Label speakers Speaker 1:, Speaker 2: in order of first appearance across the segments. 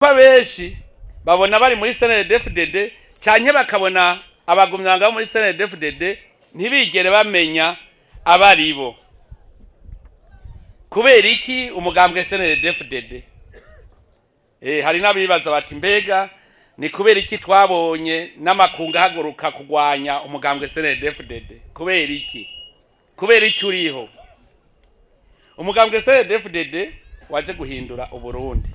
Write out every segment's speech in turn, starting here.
Speaker 1: Abenshi babona bari muri CNDD-FDD canke bakabona abagumyabanga bo muri CNDD-FDD, ntibigere bamenya abaribo. Kubera iki umugambwe CNDD-FDD? Hari n'abibaza bati: "Mbega ni kubera iki twabonye n'amakungu ahaguruka kugwanya umugambwe CNDD-FDD? Kubera iki? Kubera iki uriho?" Umugambwe CNDD-FDD waje guhindura Uburundi,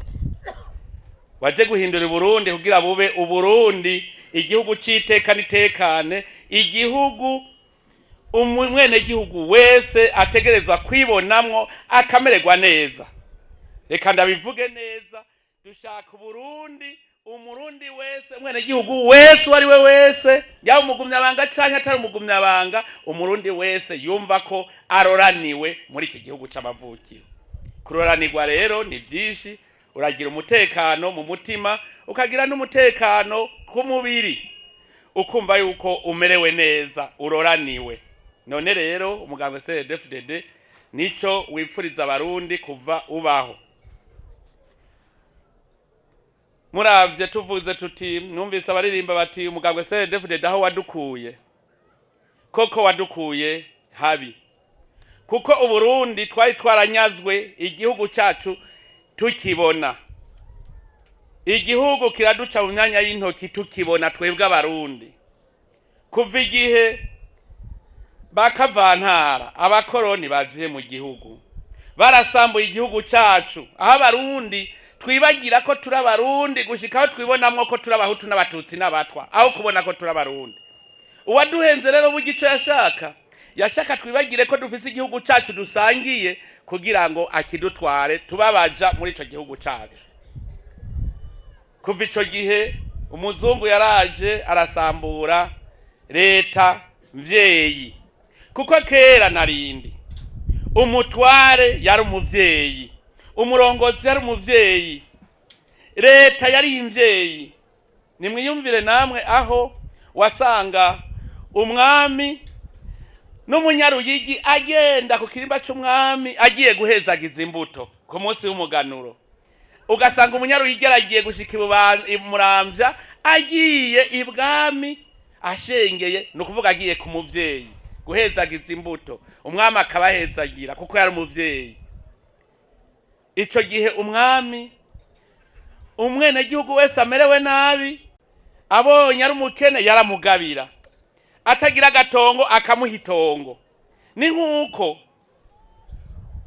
Speaker 1: waje guhindura Uburundi kugira bube Uburundi, igihugu c'iteka n'itekane, igihugu umwenegihugu wese ategerezwa kwibonamwo akamererwa neza. Reka ndabivuge neza: dushaka Uburundi umurundi wese, umwenegihugu wese, uwo ari we wese, yaba umugumyabanga canke atari umugumyabanga, umurundi wese yumva ko aroraniwe muri iki gihugu c'amavukiro. Kuroranirwa rero ni vyinshi: uragira umutekano mu mutima, ukagira n'umutekano ku mubiri, ukumva yuko umerewe neza, uroraniwe. None rero umugambwe CNDD-FDD nico wipfuriza abarundi kuva ubaho. Muravye, tuvuze tuti, numvise abaririmba bati: "Umugambwe CNDD-FDD aho wadukuye." Koko wadukuye habi, kuko Uburundi twari twaranyazwe igihugu cacu tukibona, igihugu kiraduca mu myanya y'intoki tukibona twebwe abarundi. Kuva igihe bakavantara, abakoroni baziye mu gihugu, barasambuye igihugu cacu, aho abarundi twibagira ko turi abarundi gushika aho twibonamwo ko turi abahutu n'abatutsi n'abatwa, aho kubona ko turi abarundi. Uwaduhenze rero burya ico yashaka, yashaka twibagire ko dufise igihugu cacu dusangiye, kugira ngo akidutware, tubabaja muri ico gihugu cacu. Kuva ico gihe umuzungu yaraje arasambura leta mvyeyi, kuko kera narindi umutware yari umuvyeyi, umurongozi yari umuvyeyi, leta yari imvyeyi. Nimwiyumvire namwe aho wasanga umwami n'umunyaruyigi agenda ku kirimba c'umwami agiye guhezagiza imbuto ku munsi w'umuganuro, ugasanga umunyaruyigi aragiye gushika imuramvya agiye ibwami ashengeye, ni ukuvuga agiye ku muvyeyi guhezagiza imbuto, umwami akabahezagira kuko yari umuvyeyi. Ico gihe umwami, umwenegihugu wese amerewe nabi, abonye ari umukene yaramugabira, atagira agatongo akamuha itongo. Ni nk'uko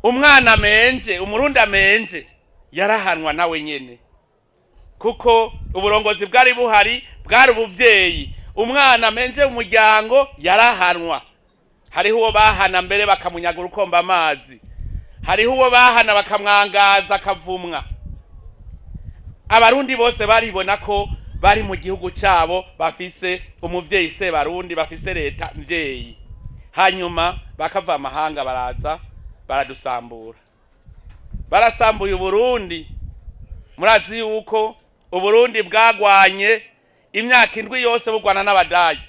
Speaker 1: umwana amenje, umurundi amenje yarahanwa nawe nyene, kuko uburongozi bwari buhari, bwari ubuvyeyi. Umwana amenje umuryango yarahanwa. Hariho uwo bahana mbere bakamunyaga urukomba amazi, hariho uwo bahana bakamwangaza akavumwa. Abarundi bose baribona ko bari mu gihugu cyabo, bafise umuvyeyi se barundi, bafise leta mvyeyi. Hanyuma bakava amahanga baraza baradusambura, barasambuye Uburundi. Murazi yuko Uburundi bwagwanye imyaka 7 yose bugwana n'Abadagi,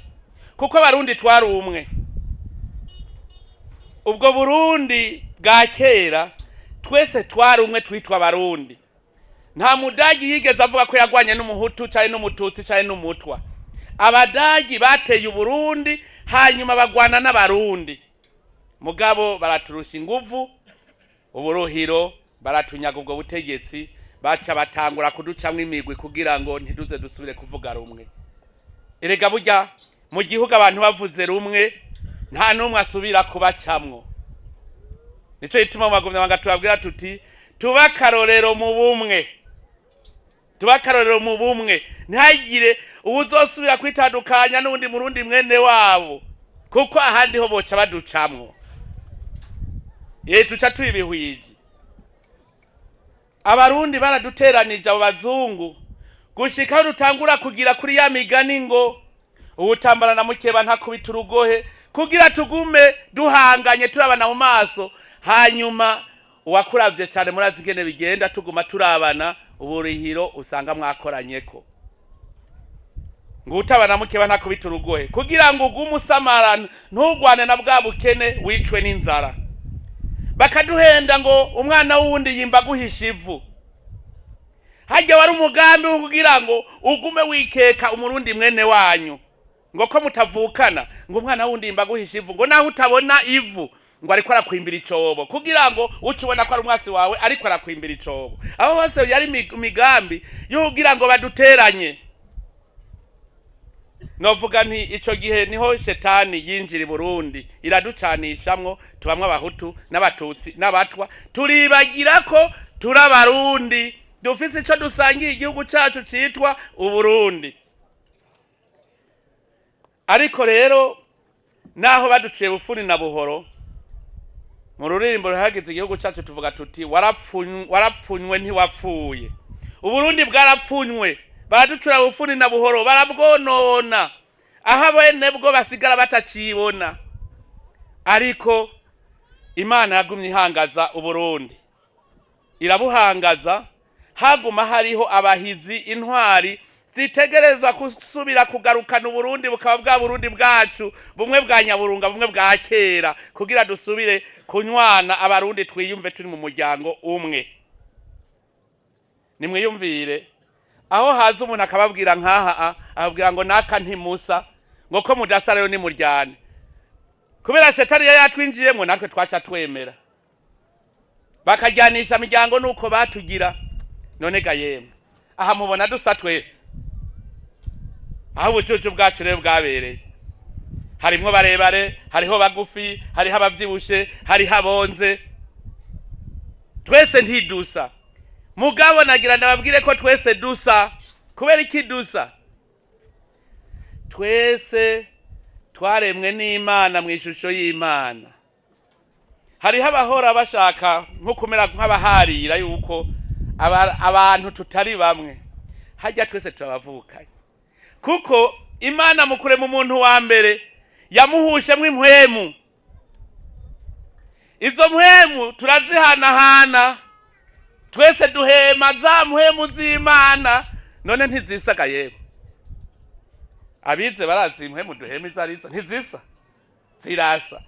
Speaker 1: kuko abarundi twari umwe. Ubwo Burundi bwa kera twese twari umwe, twitwa abarundi. Nta mudagi yigeze avuga ko yagwanye n'umuhutu cyangwa n'umututsi cyangwa n'umutwa. Abadagi bateye Uburundi, hanyuma bagwana n'abarundi, mugabo baraturusha inguvu, uburuhiro baratunyaga ubwo butegetsi, baca batangura kuducamwo imigwi kugira ngo ntiduze dusubire kuvuga rumwe. Erega burya mu gihugu abantu bavuze rumwe, nta n'umwe asubira kubacamwo. Nico gituma mu bagumyabanga tubabwira tuti: "Tuba akarorero mu bumwe, tuba akarorero mu bumwe." Ntihagire uwuzosubira kwitandukanya n'uwundi murundi mwene wabo, kuko ahandi ho boca baducamwo, ye tuca tubibihwije. Abarundi baraduteranije abo bazungu, gushika aho dutangura kugira kuri ya migani ngo uwutambara na mukeba ntakubita urugohe, kugira tugume duhanganye, turabana mu maso. Hanyuma uwakuravye cyane, murazi ingene bigenda, tuguma turabana, uburihiro usanga mwakoranyeko ngo utabana mukeba ntakubita urugohe, kugira ngo ugume usamara, ntugwane na bwa bukene, wicwe n'inzara. Bakaduhenda ngo umwana w'uwundi yimba guhisha ivu. Hajya wari umugambi wo kugira ngo ugume wikeka Umurundi mwene wanyu, ngo ko mutavukana, ngo umwana wundi mbaguhisha ivu, ngo naho utabona ivu ngo ariko arakwimbira icobo, kugira ngo uce ubona ko ari umwasi wawe ariko arakwimbira icobo. Aho hose yari imigambi yo kugira ngo baduteranye. Novuga nti ico gihe niho shetani yinjira i Burundi, iraducanishamwo, tubamwe Abahutu n'Abatutsi n'Abatwa, turibagira ko turi Abarundi, dufise ico dusangiye, igihugu cacu citwa Uburundi. Ariko rero naho baduciye bufuni na buhoro, mu ruririmbo ruhagize igihugu cacu tuvuga tuti: "Warapfunywe ntiwapfuye." Uburundi bwarapfunywe, baraducura bufuni na buhoro, barabwonona, aho bene bwo basigara batacibona. Ariko Imana yagumye ihangaza Uburundi, irabuhangaza, haguma hariho abahizi, intwari zitegerezwa gusubira kugarukana Uburundi bukaba bwa Burundi bwacu, bumwe bwa nyaburunga, bumwe bwa kera, kugira dusubire kunywana, Abarundi twiyumve turi mu muryango umwe. Nimwiyumvire aho haza umuntu akababwira nk'aha, ababwira ngo naka ntimusa, ngo ko mudasa rero nimuryane. Kubera shetani yari yatwinjiyemwo, natwe twaca twemera, bakajyanisha imiryango, nuko batugira. None ga yemwe, aha mubona dusa twese? Aho ubucucu bwacu rero bwabereye, harimwo barebare, hariho bagufi, hariho abavyibushe, hariho abonze, twese ntidusa. Mugabo nagira ndababwire ko twese dusa. Kubera iki dusa? Twese twaremwe n'Imana mu ishusho y'Imana. Hariho abahora bashaka nko kumera nk'abaharira yuko abantu tutari bamwe. Hajya twese turabavukanye, kuko Imana mu kurema umuntu wa mbere yamuhushemwo impwemu. Izo mpwemu turazihanahana, twese duhema za mpwemu z'Imana. None ntizisaga yewe? Abize barazi impwemu duhema izo arizo. Ntizisa? Zirasa.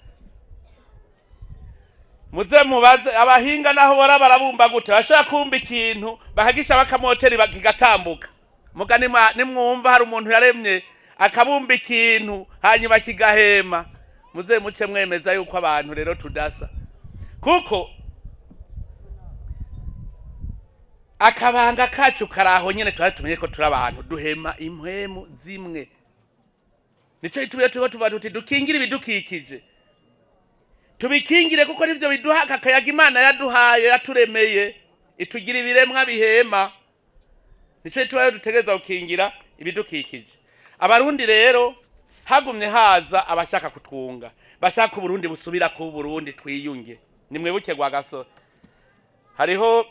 Speaker 1: Muze mubaze abahinga, naho bora barabumba gute, bashobora kumba ikintu bakagisha bakamoteri kigatambuka. Muga nimwumva hari umuntu yaremye akabumba ikintu hanyuma kigahema, muze muce mwemeza yuko abantu rero tudasa, kuko akabanga kacu karaho nyene. Twari tumenye ko turi abantu duhema impwemu zimwe. Nico gituma iyo turiko tuvuga tuti dukingire ibidukikije, tubikingire, kuko nivyo biduha aka kayaga Imana yaduhaye, yaturemeye, itugira ibiremwa bihema. Nico gituma rero dutegerezwa gukingira ibidukikije. Abarundi rero hagumye haza abashaka kutwunga, bashaka Uburundi busubira kuba Uburundi, twiyunge. Nimwibuke Rwagasore, hariho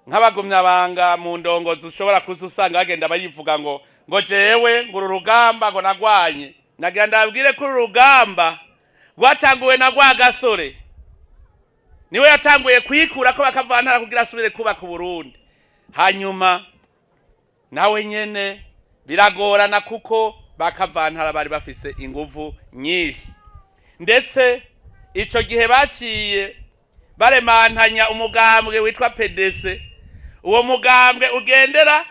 Speaker 1: nk'abagumyabanga mu ndongozi ushobora kuza usanga bagenda bayivuga ngo jewe ngo uru rugamba ngo nagwanye. Nagira ndababwire ko uru rugamba rwatanguwe na Rwagasore, niwe yatanguye kuyikura ko bakavantara kugira asubire kubaka Uburundi. Hanyuma nawe nyene biragorana, kuko bakavantara bari bafise inguvu nyinshi. Ndetse ico gihe baciye baremantanya umugambwe witwa PDC, uwo mugambwe ugendera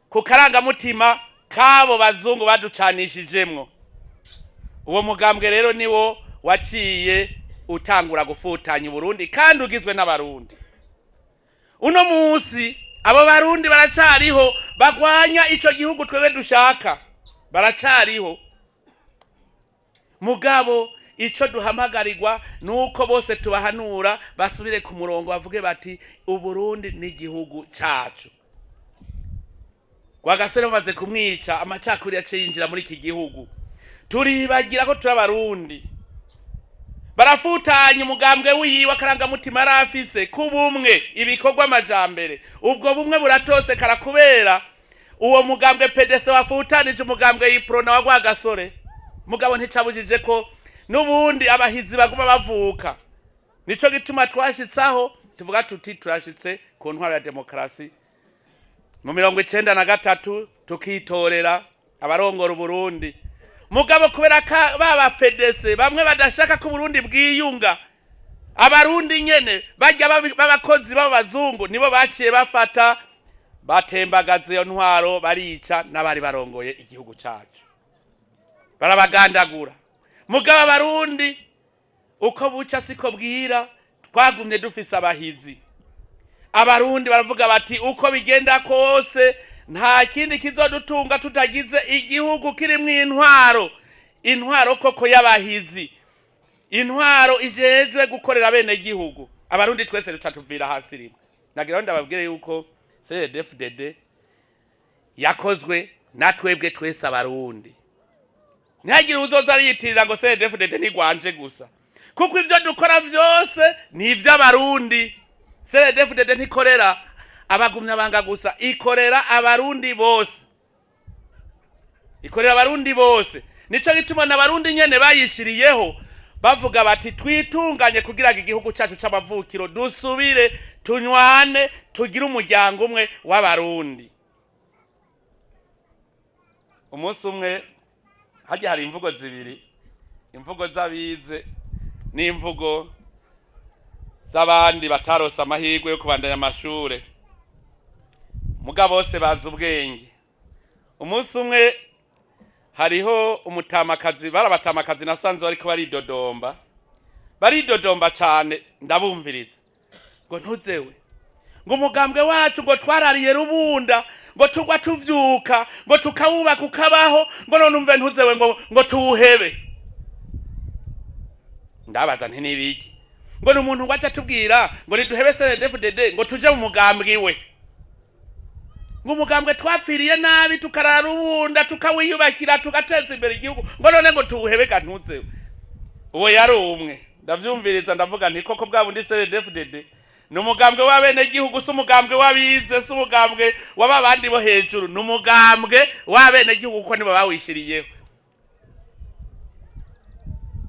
Speaker 1: ku karangamutima k'abo bazungu baducanishijemwo. Uwo mugambwe rero niwo waciye utangura gufutanya Uburundi, kandi ugizwe n'Abarundi. Uno munsi abo Barundi baracariho, bagwanya ico gihugu twebwe dushaka, baracariho. Mugabo ico duhamagarirwa nuko bose tubahanura basubire ku murongo, bavuge bati: "Uburundi ni igihugu cacu." Rwagasore bamaze kumwica, amacakubiri yaciye yinjira muri iki gihugu, turibagira ko turi Abarundi. Barafutanya umugambwe wiwe, akarangamutima yari afise k'ubumwe, ibikorwa, amajambere. Ubwo bumwe buratosekara kubera uwo mugambwe PDC wafutanije umugambwe Uprona wa Rwagasore. Mugabo nticabujije ko n'ubundi abahizi baguma bavuka. Nico gituma twashitsaho tuvuga tuti turashitse ku ntwaro ya demokarasi mu 93, tukitorera abarongora Uburundi. Mugabo kubera ka baba PDC bamwe badashaka ko Uburundi bwiyunga, Abarundi nyene bajya b'abakozi b'abazungu nibo baciye bafata. Batembagaza iyo ntwaro, barica n'abari barongoye igihugu cacu, barabagandagura. Mugabo Abarundi, uko buca siko bwira, twagumye dufise abahizi. Abarundi baravuga bati: "Uko bigenda kose, nta kindi kizodutunga tutagize igihugu kirimwo intwaro, intwaro koko y'abahizi, intwaro ijejwe gukorera bene gihugu." Abarundi twese duca tuvira hasi rimwe. Nagira ngo ndababwire yuko CNDD-FDD yakozwe na twebwe twese Abarundi. Ntihagire uzoza ariyitirira ngo CNDD-FDD ntigwanje gusa, kuko ivyo dukora vyose ni ivy'Abarundi. CNDD-FDD ntikorera abagumyabanga gusa, ikorera Abarundi bose, ikorera Abarundi bose. Nico gituma n'Abarundi nyene bayishiriyeho, bavuga bati: "Twitunganye kugira ngo igihugu cyacu c'amavukiro dusubire tunywane, tugire umuryango umwe w'Abarundi." Umunsi umwe hajya hari imvugo zibiri: imvugo z'abize n'imvugo z'abandi batarose amahirwe yo kubandanya amashure, muga bose bazi ubwenge. Umunsi umwe hariho umutamakazi, bari abatamakazi nasanze bariko baridodomba, baridodomba cane. Ndabumviriza ngo: "Ntuzewe," ngo, "umugambwe wacu," ngo, "twarariye rubunda," ngo, "tugwa tuvyuka," ngo, "tukawubaka ukabaho," ngo, "none umve, ntuzewe," ngo "tuwuhebe." Ndabaza nti: "Nibiki?" Ngo: "Ni umuntu ngo aca atubwira ngo niduhebe CNDD-FDD, ngo tuje mu mugambwe iwe," ngo, "umugambwe twapfiriye nabi, tukarara rubunda, tukawiyubakira, tugateza imbere igihugu," ngo, "none ngo tuwuhebe ga ntuzewe." Uwo yari umwe. Ndavyumviriza, ndavuga nti: "Koko bwa bundi CNDD-FDD ni umugambwe w'abenegihugu, si umugambwe w'abize, si umugambwe w'ababandi bo hejuru, ni umugambwe w'abenegihugu, kuko nibo bawishiriyeho."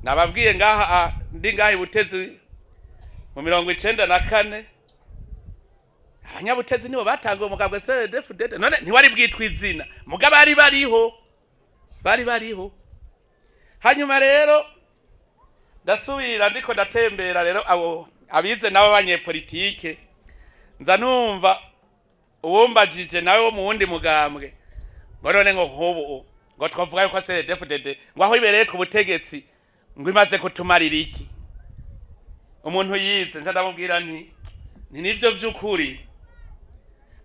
Speaker 1: Nababwiye ngaha, ndi ngaha i Butezi mu 94, Abanyabutezi nibo batanguye umugambwe CNDD-FDD. None ntiwari bwitwa izina, muga bari bariho, bari bariho. Hanyuma rero ndasubira ndiko ndatembera rero, abo abize nabo abanyepolitike, nza numva uwumbajije nawe wo mu wundi mugambwe ngo: "None," ngo, "nk'ubu," ngo, "twavuga yuko CNDD-FDD," ngo, "aho ibereye ku butegetsi," ngo, "imaze kutumarira iki?" Umuntu yize, nca ndamubwira nti: "Ni nivyo vy'ukuri,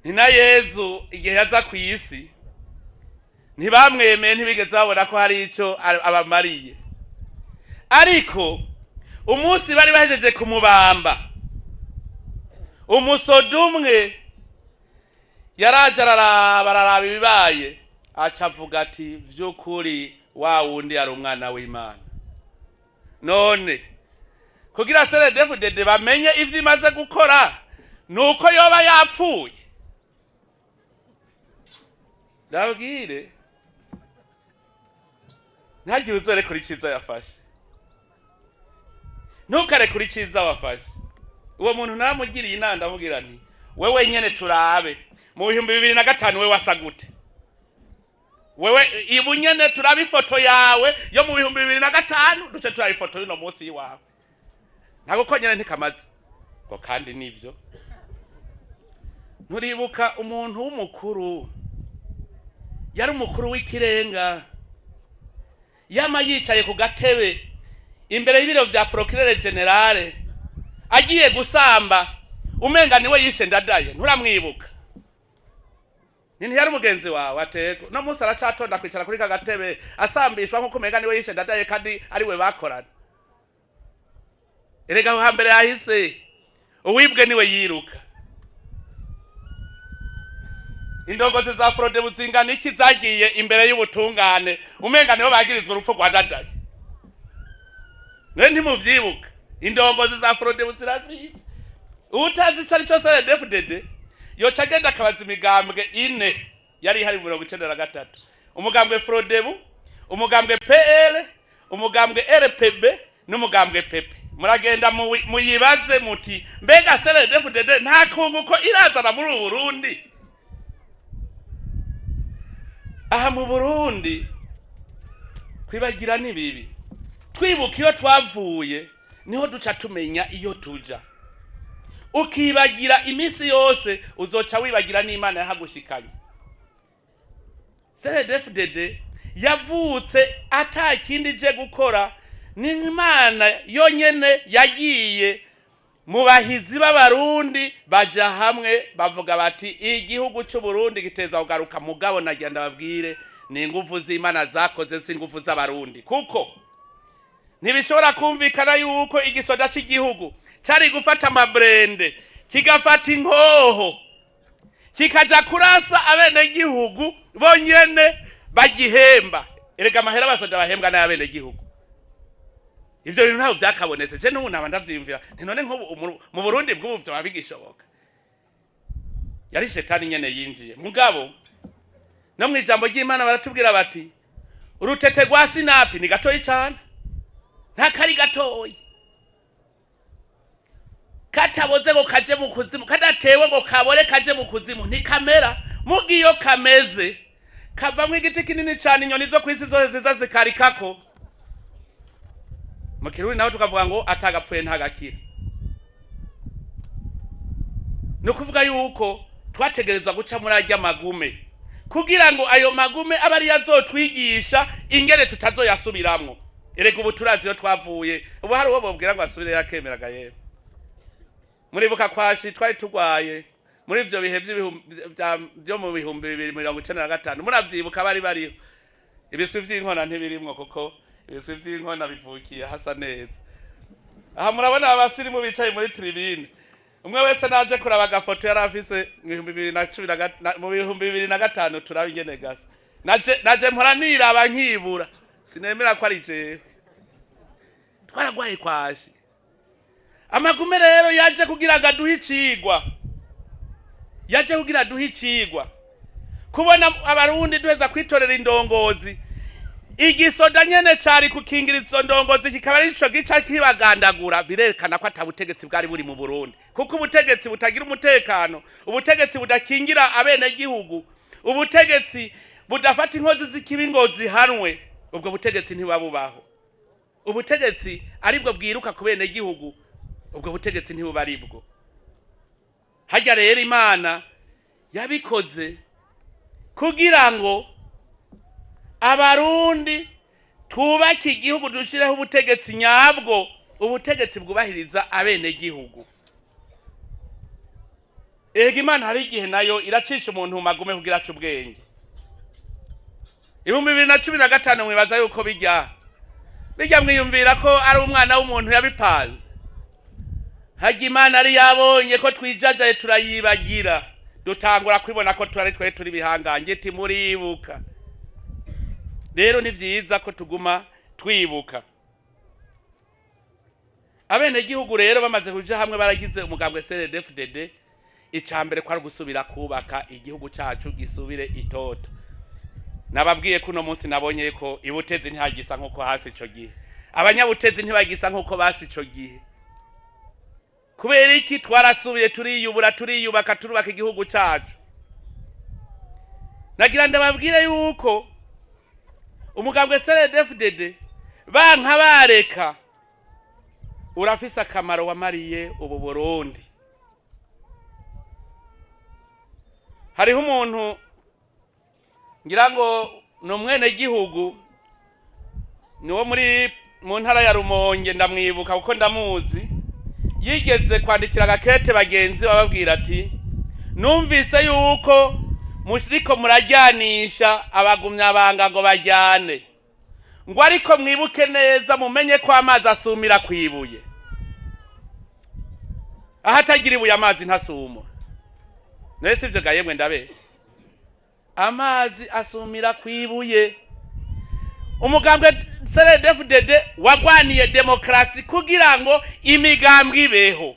Speaker 1: ni na Yezu igihe yaza ku isi ntibamwemeye, ntibigeze babona ko hari ico abamariye. Ariko umunsi bari bahejeje kumubamba, umusoda umwe yaraje araraba, araraba ibibaye, aca avuga ati: 'Vy'ukuri wa wundi yari umwana w'Imana.' None kugira CNDD-FDD bamenye ivyo imaze gukora nuko yoba yapfuye?" Ndabwire, ntihagire uzorekura iciza yafashe. Ntukarekure iciza wafashe. Uwo muntu naramugiriye inama, ndamubwira nti: "Wewe nyene turabe mu 2005 we wasa gute? Wewe ibu nyene turabe ifoto yawe yo mu 2005, duce turaba ifoto y'uno munsi y'iwawe." Ntabwo ko nyene ntikamaze ngo kandi nivyo. Nturibuka umuntu w'umukuru, yari umukuru w'ikirenga, yama yicaye ku gatebe imbere y'ibiro vya procureur général, agiye gusamba umenga niwe yishe Ndadaye? Nturamwibuka? Ni ntiyari umugenzi wawe? Atego no munsi aracatonda kwicara kuri ka gatebe, asambishwa nk'uko umenga niwe yishe Ndadaye kandi ari we bakorana. Erega aho hambere yahise, uwibwe niwe yiruka. Indongozi za Frodebu zingana iki zagiye imbere y'ubutungane umenga nibo bagirizwa urupfu rwa Ndadaye? None ntimuvyibuka? Indongozi za Frodebu zirazizi. Utazi ico ari co CNDD-FDD yoca agenda akabaza imigambwe ine yari ihari mu 93: umugambwe Frodebu, umugambwe PL, umugambwe RPB n'umugambwe PP. Muragenda muyibaze muti: "Mbega CNDD-FDD nta kunguko irazana muri ubu Burundi?" Aha mu Burundi kwibagira ni bibi. Twibuka iyo twavuye, niho duca tumenya iyo tuja. Ukibagira iminsi yose, uzoca wibagira n'Imana yahagushikanye. CNDD-FDD yavutse ata kindi ije gukora, ni Imana yonyene yagiye mu bahizi b'Abarundi, baja hamwe bavuga bati: "Igihugu cy'u Burundi giteza kugaruka." Mugabo nagira ndababwire, ni ingufu z'Imana zakoze, si ingufu z'Abarundi, kuko ntibishobora kumvikana yuko igisoda cy'igihugu cari gufata amaburende, kigafata inkoho, kikaja kurasa abenegihugu bonyene bagihemba. Erega amahera abasoda bahembwa n'abenegihugu. Ivyo bintu ntabwo vyakabonetse. Je n'ubu naba ndavyiyumvira nti: "None nk'ubu mu Burundi bw'ubu vyoba bigishoboka?" Yari shetani nyene yinjiye. Mugabo no mw'ijambo ry'Imana baratubwira bati: "Urutete rwa sinapi ni gatoyi cane, ntakari gatoyi, kataboze ngo kaje mu kuzimu, kadatewe ngo kabore kaje mu kuzimu, ntikamera. Muga iyo kameze, kavamwo igiti kinini cane, inyoni zo kw'isi zose ziza zikarikako." Mu Kirundi naho tukavuga ngo: "Atagapfuye ntagakira." Ni ukuvuga yuko twategerezwa guca muri arya magume, kugira ngo ayo magume abe ariyo azotwigisha ingene tutazoyasubiramwo. Erega ubu turazi iyo twavuye. Ubu hari uwo bobwira ngo asubireyo akemeraga? Yewe, muribuka kwashi twari turwaye muri ivyo bihe byo mu 2095? Muravyibuka? Bari bariho. Ibiswi vy'inkona ntibirimwo, kuko ibiswi vy'inkona bivukiye hasa neza. Aha murabona abasirimu bicaye muri tribune. Umwe wese naje kuraba agafoto yari afise mu bihumbi bibiri na cumi na mu 2005, turaba ingene gasa. Naje mpora niraba nkibura, sinemera ko ari jewe. Twaragwaye kwashi. Amagume rero yaje kugira ngo aduhe icigwa, yaje kugira aduhe icigwa. Kubona Abarundi duheza kwitorera indongozi, igisoda nyene cari kukingira izo ndongozi kikaba arico gica kibagandagura, birerekana ko ata butegetsi bwari buri mu Burundi, kuko ubutegetsi butagira umutekano, ubutegetsi budakingira abenegihugu, ubutegetsi budafata inkozi z'ikibi ngo zihanwe, ubwo butegetsi ntibuba bubaho. Ubutegetsi aribwo bwiruka ku benegihugu, ubwo butegetsi ntibuba aribwo. Harya rero Imana yabikoze kugira ngo Abarundi twubake igihugu, dushireho ubutegetsi nyabwo, ubutegetsi bwubahiriza abenegihugu. Ega Imana hari igihe nayo iracisha umuntu mu magume kugira ace ubwenge. 2015, mwibaza yuko bijya bijya, mwiyumvira ko ari umwana w'umuntu yabipanze? Hajya Imana ari yabonye ko twijajaye, turayibagira, dutangura kwibona ko turari twe turi bihangange. Iti: "Muribuka?" Rero ni vyiza ko tuguma twibuka. Abenegihugu rero bamaze kuja hamwe, baragize umugambwe CNDD-FDD. Icambere kwari gusubira kubaka igihugu cacu, gisubire itoto. Nababwiye ko uno munsi nabonye ko ibutezi ntihagisa nk'uko hasi ico gihe, abanyabutezi ntibagisa nk'uko basi ico gihe. Kubera iki? Twarasubiye turiyubura, turiyubaka, turubaka igihugu cacu. Nagira ndababwire yuko umugambwe CNDD-FDD, banka bareka, urafise akamaro wamariye ubu Burundi. Hariho umuntu, ngira ngo ni umwenegihugu, ni wo muri mu ntara ya Rumonge, ndamwibuka kuko ndamuzi, yigeze kwandikira agakete bagenzi bababwira ati: "Numvise yuko muriko murajyanisha abagumyabanga ngo bajyane, ngo ariko mwibuke neza, mumenye ko amazi asumira kwibuye. Aho atagira ibuye, amazi ntasuma." None si ibyo ga yemwe? Ndabesha? Amazi asumira kwibuye. Umugambwe CNDD-FDD wagwaniye demokarasi kugira ngo imigambwe ibeho.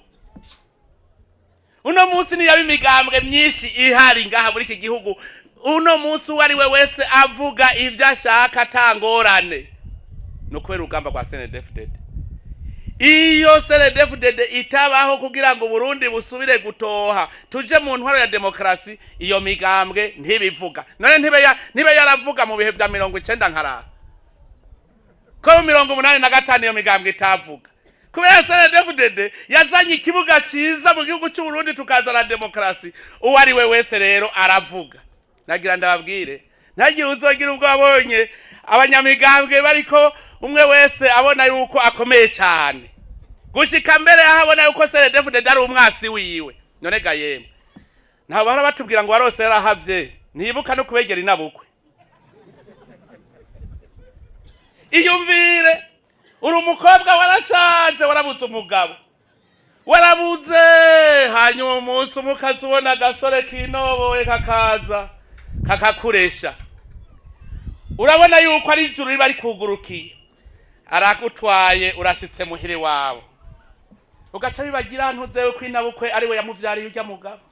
Speaker 1: Uno munsi niyaba imigambwe myinshi ihari ngaha muri iki gihugu, uno munsi uwo ari we wese avuga ibyo ashaka atangorane, ni ukubera urugamba rwa CNDD-FDD. Iyo CNDD-FDD itabaho kugira ngo Burundi busubire gutoha, tuje mu ntwaro ya demokarasi, iyo migambwe ntibivuga. None ntibe yaravuga mu bihe vya 90 nkarara ko mu 85 iyo migambwe itavuga? Kubera CNDD-FDD yazanye ikibuga ciza mu gihugu cy'u Burundi, tukazana demokarasi, uwo ari we wese rero aravuga. Nagira ndababwire, ntagire uzogira ubwo abonye abanyamigambwe bariko umwe wese abona yuko akomeye cyane, gushika mbere aho abona yuko CNDD-FDD ari umwasi wiwe. None ga yemwe, ntabwo bahora batubwira ngo warose yarahavye ntibuka no kubegera inabukwe? Iyumvire uri umukobwa, warashaje, warabuze umugabo, warabuze. Hanyuma umunsi umwe ukaza ubona agasore kinoboye kakaza kakakuresha, urabona yuko ari ijuru riba rikugurukiye. Aragutwaye, urashitse muhire wawe, ugaca bibagira ntuzewe ko inabukwe ari we yamuvyariye urya mugabo,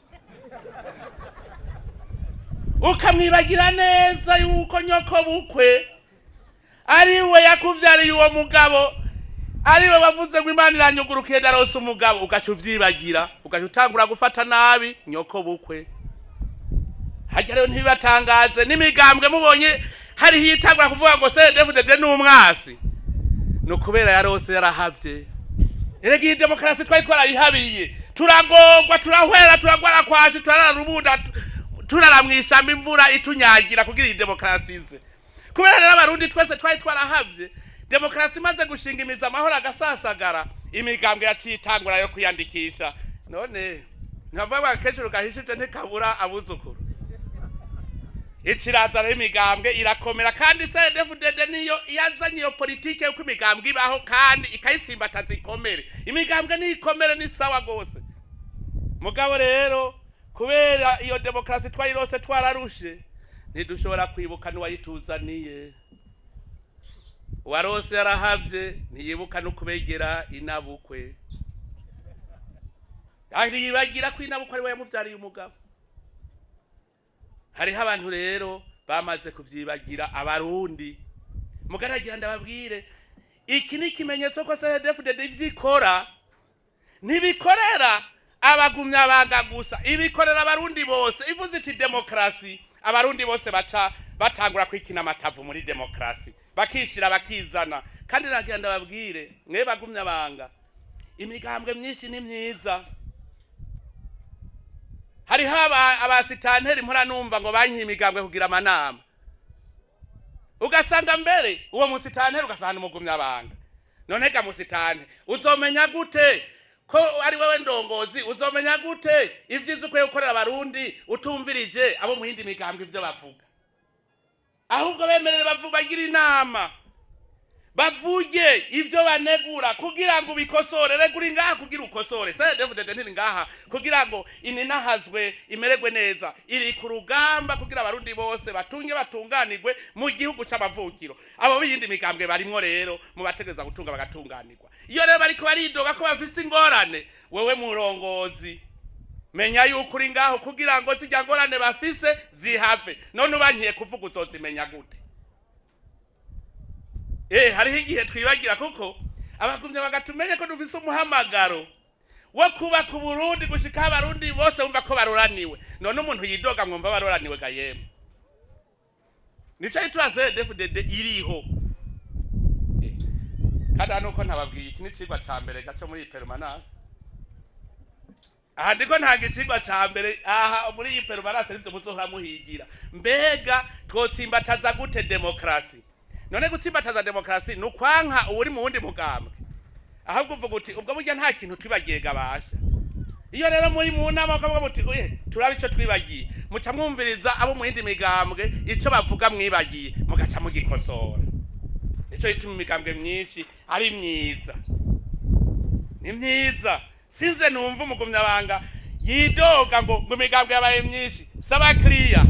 Speaker 1: ukamwibagira neza yuko nyoko bukwe ari we yakuvyariye uwo mugabo, ari we wavuze ngo Imana iranyugurukiye, ndarose umugabo. Ugaca uvyibagira, ugaca utangura gufata nabi nyoko bukwe. Harya rero ntibibatangaze n'imigambwe mubonye hariho itangura kuvuga ngo CNDD-FDD ni umwasi, ni ukubera yarose yarahavye. Erega iyi demokarasi twari twarayihabiye, turagorwa, turahwera, turagwara kwashi, turarara rubunda, turara mw'ishamba imvura itunyagira kugira iyi demokarasi ize. Kubera rero Abarundi twese twari twarahavye, demokarasi imaze gushinga imizi, amahoro agasasagara, imigambwe yaciye itangura yo kwiyandikisha. None nkavuga ngo akecuru gahishije ntikabura abuzukuru. Ikiraza rero, imigambwe irakomera, kandi CNDD-FDD niyo yazanye iyo politike yuko imigambwe ibaho kandi ikayitsimbataza ikomere. Imigambwe niyikomere, ni sawa gose. Mugabo rero kubera iyo demokarasi twayirose twararushe, ntidushobora kwibuka n'uwayituzaniye. Uwarose yarahavye ntiyibuka no kubegera inabukwe, ntiyibagira ko inabukwe ari we yamuvyariye umugabo. Hariho abantu rero bamaze kuvyibagira, Abarundi. Mugaragira ndababwire, iki ni ikimenyetso ko CNDD-FDD ivyo ikora ntibikorera abagumya banga gusa, ibikorera Abarundi bose. Ivuze iti demokarasi, Abarundi bose baca batangura kwikina amatavu muri demokarasi, bakishira bakizana. Kandi nagira ndababwire, mwe bagumya banga, imigambwe myinshi ni myiza. Hariho abasitanteri mpora numva ngo bankiye imigambwe kugira amanama, ugasanga mbere uwo musitanteri ugasanga umugumya banga. None ga musitante, uzomenya gute ko ari wewe ndongozi? Uzomenya gute ivyiza ukwiye gukorera Abarundi utumvirije abo mu yindi migambwe ivyo bavuga? Ahubwo bemerere bagira inama, bavuge ivyo banegura kugira ngo ubikosore. Rega uri ngaha kugira ukosore. CNDD-FDD ntiri ngaha kugira ngo ininahazwe imererwe neza, iri ku rugamba kugira Abarundi bose batunge batunganirwe mu gihugu c'amavukiro. Abo b'iyindi migambwe barimwo rero mu bategereza gutunga bagatunganirwa. Iyo rero bariko baridoga ko bafise ingorane, wewe murongozi menya yuko uri ngaho kugira ngo zirya ngorane bafise zihave. None ubankiye kuvuga, uzozimenya gute? Hariho igihe twibagira, kuko abagumya bagatumenye ko dufise umuhamagaro wo kubaka Uburundi gushika Abarundi bose bumva ko baroraniwe. None umuntu yidoga mwumva baroraniwe ga yemwe? Nico gituma CNDD-FDD iriho. Kandi hano uko ntababwiye, iki ni icigwa ca mbere gaco muri iyi permanence. Aha ndiko ntanga icigwa ca mbere aha muri iyi permanence, nivyo muzohora muhigira. Mbega twotsimbataza gute demokarasi? None gutsimbataza demokarasi ni ukwanka uwuri mu wundi mugambwe? Ahubwo uvuga uti ubwo burya nta kintu twibagiye gabasha. Iyo rero muri mu nama ukavuga muti uye turabe ico twibagiye, muca mwumviriza abo mu yindi migambwe ico bavuga mwibagiye, mugaca mugikosora. Nico gituma imigambwe myinshi ari myiza, ni myiza. Sinze numva umugumyabanga yidoga ngo imigambwe yabaye myinshi. Saba kiriya,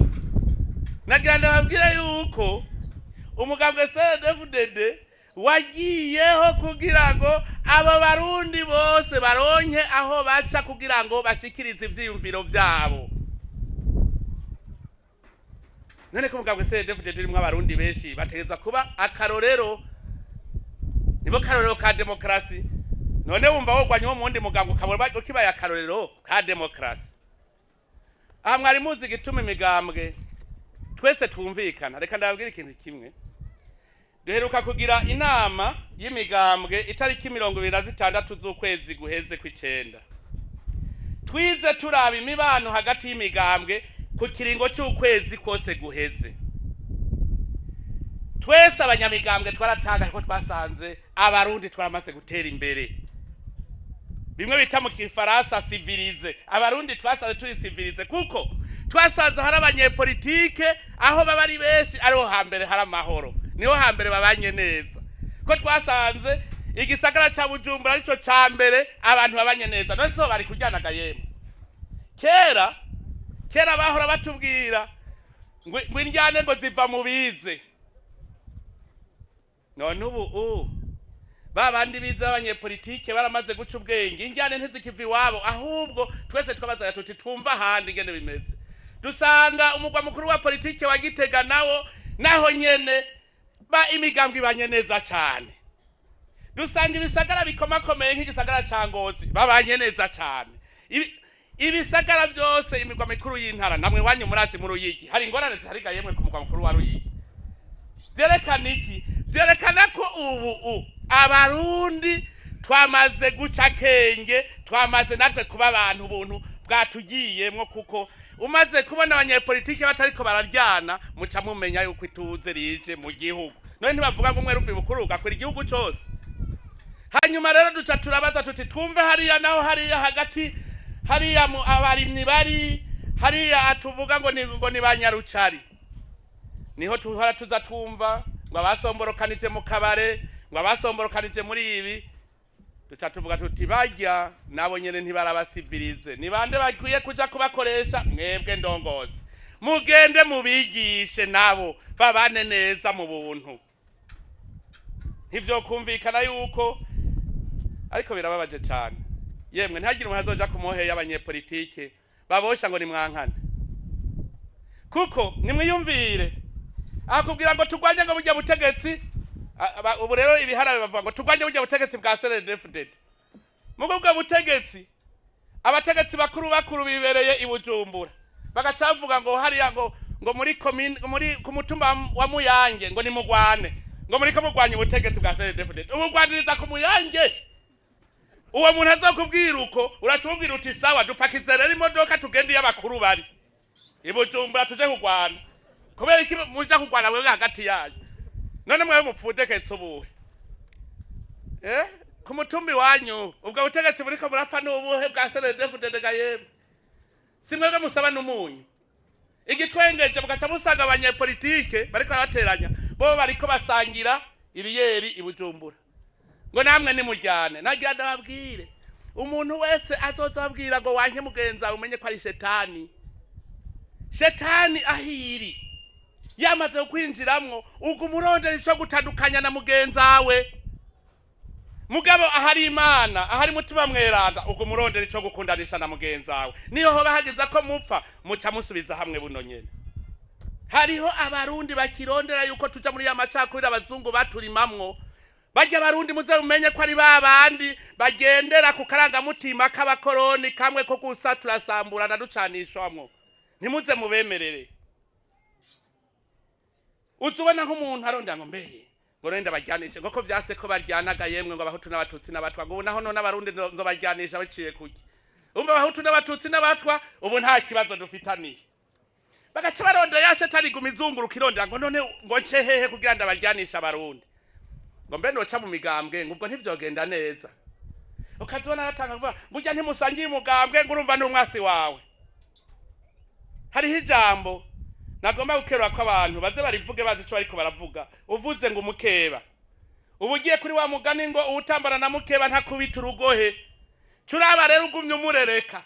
Speaker 1: nagira ndababwire yuko umugambwe CNDD-FDD wagiyeho kugira ngo abo Barundi bose baronke aho baca kugira ngo bashikirize ivyiyumviro vyabo. None ko umugambwe CNDD-FDD urimwo Abarundi benshi, bategerezwa kuba akarorero, nibo karorero ka demokarasi. None wumva wogwanya uwo mu wundi mugambwe ukabona ukibaye akarorero ka demokarasi? Aha mwari muzi igituma imigambwe twese twumvikana. Reka ndababwira ikintu kimwe. Duheruka kugira inama y'imigambwe itariki 26 z'ukwezi guheze kw'icenda. Twize turaba imibano hagati y'imigambwe ku kiringo c'ukwezi kose guheze. Twese abanyamigambwe twaratangaje ko twasanze Abarundi twaramaze gutera imbere, bimwe bita mu kifaransa civilisé. Abarundi twasanze turi civilisés, kuko twasanze hari abanyepolitike aho baba ari benshi ariho hambere hari amahoro, niho hambere babanye neza, ko twasanze igisagara ca Bujumbura arico ca mbere abantu babanye neza. None so bari kuryanaga yemwe? Kera kera bahora batubwira ngo indyane ngo ziva mu bize. None ubu ba bandi bize b'abanyepolitike baramaze guca ubwenge, injyane ntizikiva iwabo. Ahubwo twese twabazanya tuti twumva ahandi ingene bimeze. Dusanga umugwa mukuru wa politike wa Gitega nawo naho nyene ba imigambwe ibanye neza cane. Dusanga ibisagara bikomakomeye nk'igisagara ca Ngozi babanye neza cane. Ibisagara byose, imigwa mikuru y'intara, namwe wanyu murazi mu Ruyigi hari ingorane zihariga yemwe ku mugwa mukuru wa Ruyigi. Vyerekana iki? Vyerekana ko ubu Abarundi twamaze guca akenge, twamaze natwe kuba abantu ubuntu bwatugiyemwo, kuko umaze kubona abanyepolitike batariko bararyana, muca mumenya yuko ituze rije mu gihugu. None ntibavuga ngo umwe ruva ibukuru ugakwira igihugu cose? Hanyuma rero duca turabaza tuti twumve hariya naho, hariya hagati hariya mu abarimyi bari hariya tuvuga ngo ni banyarucari, niho tuhora tuza twumva ngo abasomborokanije mu kabare, ngo abasomborokanije muri ibi. Duca tuvuga tuti barya nabo nyene ntibarabasivirize. Ni bande bakwiye kuja kubakoresha? Mwebwe ndongozi, mugende mubigishe nabo babane neza mu buntu. Ntivyokumvikana yuko, ariko birababaje cane yemwe, ntihagire umuntu azoja ku mohe y'abanyepolitike babosha ngo nimwankane, kuko nimwiyumvire akubwira ngo turwanye ngo burya butegetsi. Ubu rero ibiharabe bavuga ngo turwanye burya butegetsi bwa CNDD-FDD. Mugo ubwo butegetsi, abategetsi bakuru bakuru bibereye i Bujumbura, bagaca bavuga ngo hariya ngo muri komine, muri ku mutumba wa Muyange, ngo nimugwane, ngo muriko mugwanya ubutegetsi bwa CNDD-FDD. Ubugwaniriza ku Muyange? Uwo muntu azokubwira uko, uraca uti sawa, dupakize rero imodoka tugende iyo abakuru bari i Bujumbura, tuje kugwana. Kubera iki muja kugwana wewe hagati yanyu? None mwewe mupfundeketse ubuhe ku mutumbi wanyu? Ubwo butegetsi buriko burapfa n'ubuhe bwa CNDD-FDD ga yemwe? Si mwebwe musaba n'umunyu? Igitwengeje, mugaca musanga abanyepolitike bariko barabateranya, bo bariko basangira ibiyeri i Bujumbura, ngo namwe nimujyane. Nagira ndababwire, umuntu wese azoza ababwira ngo wanke mugenzi wawe, umenye ko ari shetani. Shetani ahiri yamaze kwinjiramwo, uguma urondera ico gutandukanya na mugenzi wawe. Mugabo ahari Imana, ahari Mutima Mweranda, uguma urondera ico gukundanisha na mugenzi wawe. Niyo hoba hageze ko mupfa, muca musubiza hamwe buno nyene. Hariho Abarundi bakirondera yuko tuja muri ya macakubiri abazungu baturimamwo. Barya Abarundi muze mumenye ko ari ba bandi bagendera ku karangamutima k'abakoroni kamwe ko gusa turasamburana ducanishwamwo. Ntimuze mubemerere. Uza ubona nk'umuntu arondera ngo mbehe ngo none ndabaryanishe, ngo ko vyase ko baryanaga yemwe, ngo Abahutu n'Abatutsi n'Abatwa, ngo ubu naho none Abarundi nzobaryanisha biciye kuki? Umva, Abahutu n'Abatutsi n'Abatwa ubu nta kibazo dufitaniye. Bagaca barondera, ya shetani iguma izunguruka irondera ngo none ngo nce hehe kugira ndabaryanishe Abarundi, ngo mbe noca mu migambwe, ngo ubwo ntivyogenda neza. Ukazibona aratanga kuvuga ngo urya ntimusangiye umugambwe, ngo urumva n'umwasi wawe. Hariho ijambo nagomba gukerura ko abantu baze barivuge bazi ico bariko baravuga. Uvuze ngo umukeba, uba ugiye kuri wa mugani ngo uwutambana na mukeba ntakubita urugohe. Curaba rero ugumye umurereka,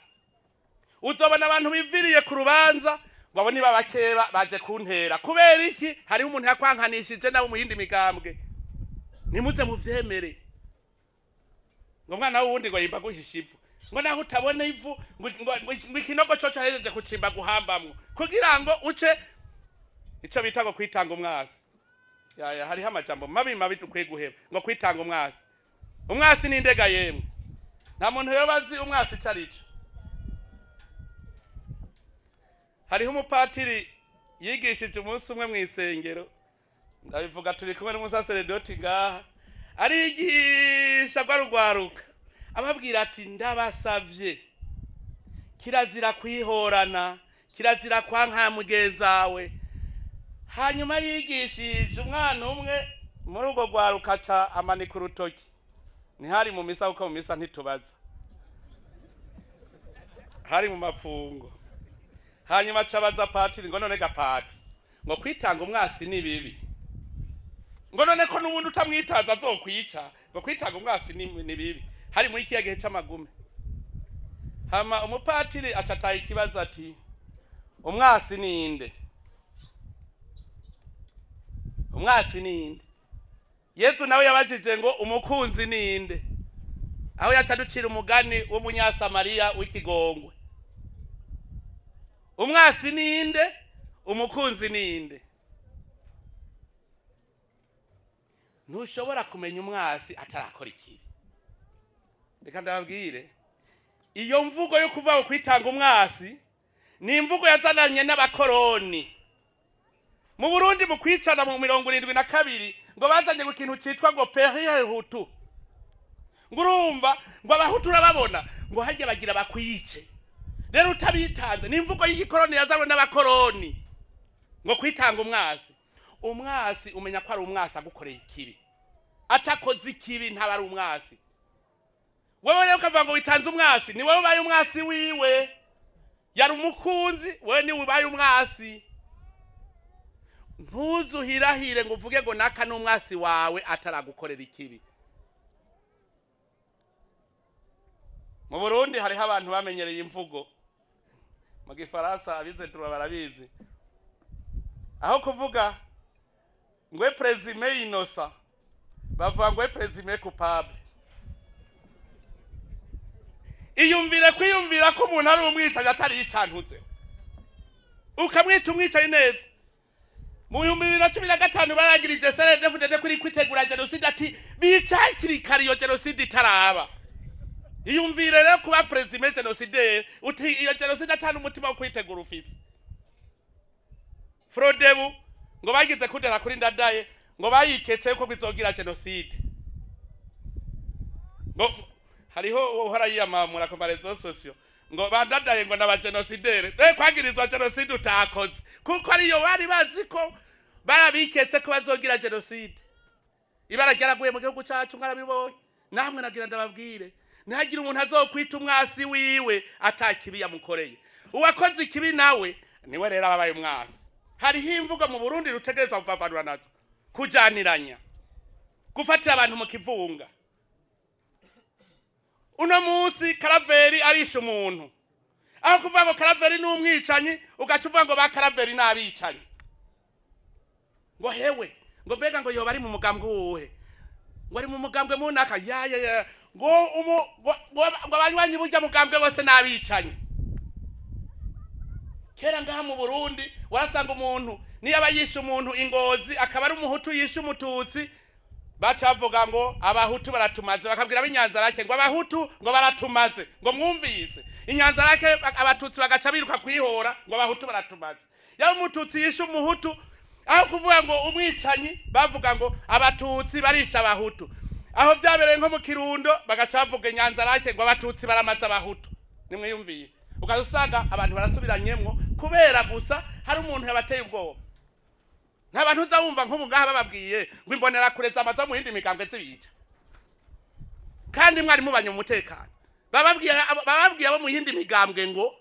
Speaker 1: uzobona abantu biviriye ku rubanza ngo abo niba bakeba baje kuntera. Kubera iki? Hariho umuntu yakwankanishije nabo mu yindi migambwe. Ntimuze muvyemere ngo mwana w'uwundi ngo yimba guhisha ivu, ngo naho utabona ivu, ngo ikinogo coco ahejeje kucimba guhambamwo kugira ngo uce ico bita ngo kwitanga umwasi. Yaya, hariho amajambo mabi mabi dukwiye guheba, ngo kwitanga umwasi. Umwasi ni indega yemwe? Nta muntu yoba azi umwasi ico ari cyo? Hariho umupatiri yigishije umunsi umwe mw'isengero. Ndabivuga turi kumwe n'umusaseredoti ngaha, arigisha rwarugwaruka, ababwira ati: "Ndabasavye, kirazira kwihorana, kirazira kwanka mugenzawe." Hanyuma yigishije umwana umwe muri urwo rwaruka, aca amanika urutoki. Ntihari mu misa, kuko mu misa ntitubaza, hari mu mafungo. Hanyuma aca abaza patiri ngo: "None gapati, ngo kwitanga umwasi ni bibi?" Ngo: "None ko n'ubundi utamwitaza azokwica, ngo kwitanga umwasi ni bibi?" Hari muri kiya gihe c'amagume. Hama umupatiri aca ataha ikibazo ati: "Umwasi ninde? Umwasi ninde?" Yesu nawe yabajije ngo: "Umukunzi ninde?" Aho yaca ducira umugani w'umunyasamariya w'ikigongwe. Umwasi ninde? Umukunzi ninde? Ntushobora kumenya umwasi atarakora ikibi. Reka ndababwire, iyo mvugo yo kuva ku kwitanga umwasi ni imvugo yazananye n'abakoroni mu Burundi mu kwicana mu 72, ngo bazanye ngo ikintu citwa ngo péril hutu, ngo urumva ngo abahutu urababona, ngo hajya bagira bakwice, rero utabitanze. Ni imvugo y'igikoroni yazanywe n'abakoroni, ngo kwitanga umwasi. Umwasi umenya ko ari umwasi agukoreye ikibi. Atakoze ikibi ntaba ari umwasi. Wewe rero ukavuga ngo witanze umwasi, ni wowe ubaye umwasi wiwe. Yari umukunzi, wewe niwe ubaye umwasi. Ntuzuhirahire ngo uvuge ngo naka n'umwasi wawe ataragukorera ikibi. Mu Burundi hariho abantu bamenyereye imvugo mu gifaransa, abize droit barabizi, aho kuvuga ngo présumé innocent bavuga ngo présumé coupable. Iyumvire kwiyumvira ko umuntu ari umwicanyi atari yicantuze, ukamwita umwicanyi neza. Mu 2015 baragirije CNDD-FDD kuri kwitegura jenoside, ati bica hakiri kare iyo jenoside itaraba. Iyumvire rero kuba présumé génocidaire, uti iyo jenoside atari umutima wo kwitegura ufise. Frodebu ngo bagize kudera kuri Ndadaye, ngo bayiketse yuko bizogira jenoside, ngo hariho uhora yiyamamura ku ma réseaux sociaux ngo bandadaye ngo n'abagenosidere. Kwagirizwa jenoside utakoze, kuko ariyo bari bazi ko barabiketse ko bazogira jenoside. Ibara ryaraguye mu gihugu cacu, mwarabibonye namwe. Nagira ndababwire, ntihagire umuntu azokwita umwasi wiwe atakibi yamukoreye. Uwakoze ikibi nawe niwe rero ababaye umwasi. Hariho imvugo mu Burundi rutegerezwa kuvavanura nazo: kujaniranya, gufatira abantu mu kivunga. Uno munsi Karaveri arisha umuntu, aho kuvuga ngo Karaveri ni umwicanyi, ugaca uvuga ngo ba Karaveri ni abicanyi, ngo hewe, ngo mbega ngo yoba ari mu mugambwe wuhe, ngo ari mu mugambwe munaka, ya ya ya, ngo umu ngo abanywanyi burya mugambwe bose ni abicanyi. Kera ngaha mu Burundi warasanga umuntu niyo aba yishe umuntu ingozi, akaba ari umuhutu yishe umututsi, baca bavuga ngo abahutu baratumaze, bakabwira ab'Inyanzarake ngo abahutu ngo baratumaze, ngo mwumvise Inyanzarake, abatutsi bagaca biruka kwihora ngo abahutu baratumaze. Yaba umututsi yishe umuhutu, aho kuvuga ngo umwicanyi bavuga ngo abatutsi barisha abahutu. Aho byabereye nko mu Kirundo, bagaca bavuga Inyanzarake ngo abatutsi baramaze abahutu. Nimwiyumviye, ukaza usanga abantu barasubiranyemwo kubera gusa hari umuntu yabateye ubwoba. Nta bantu uza wumva nk'ubu ngaha bababwiye ngo imbonerakure zamaze mu yindi migambwe zibica, kandi mwari mubanye mu mutekano. Bababwiye abo mu yindi migambwe ngo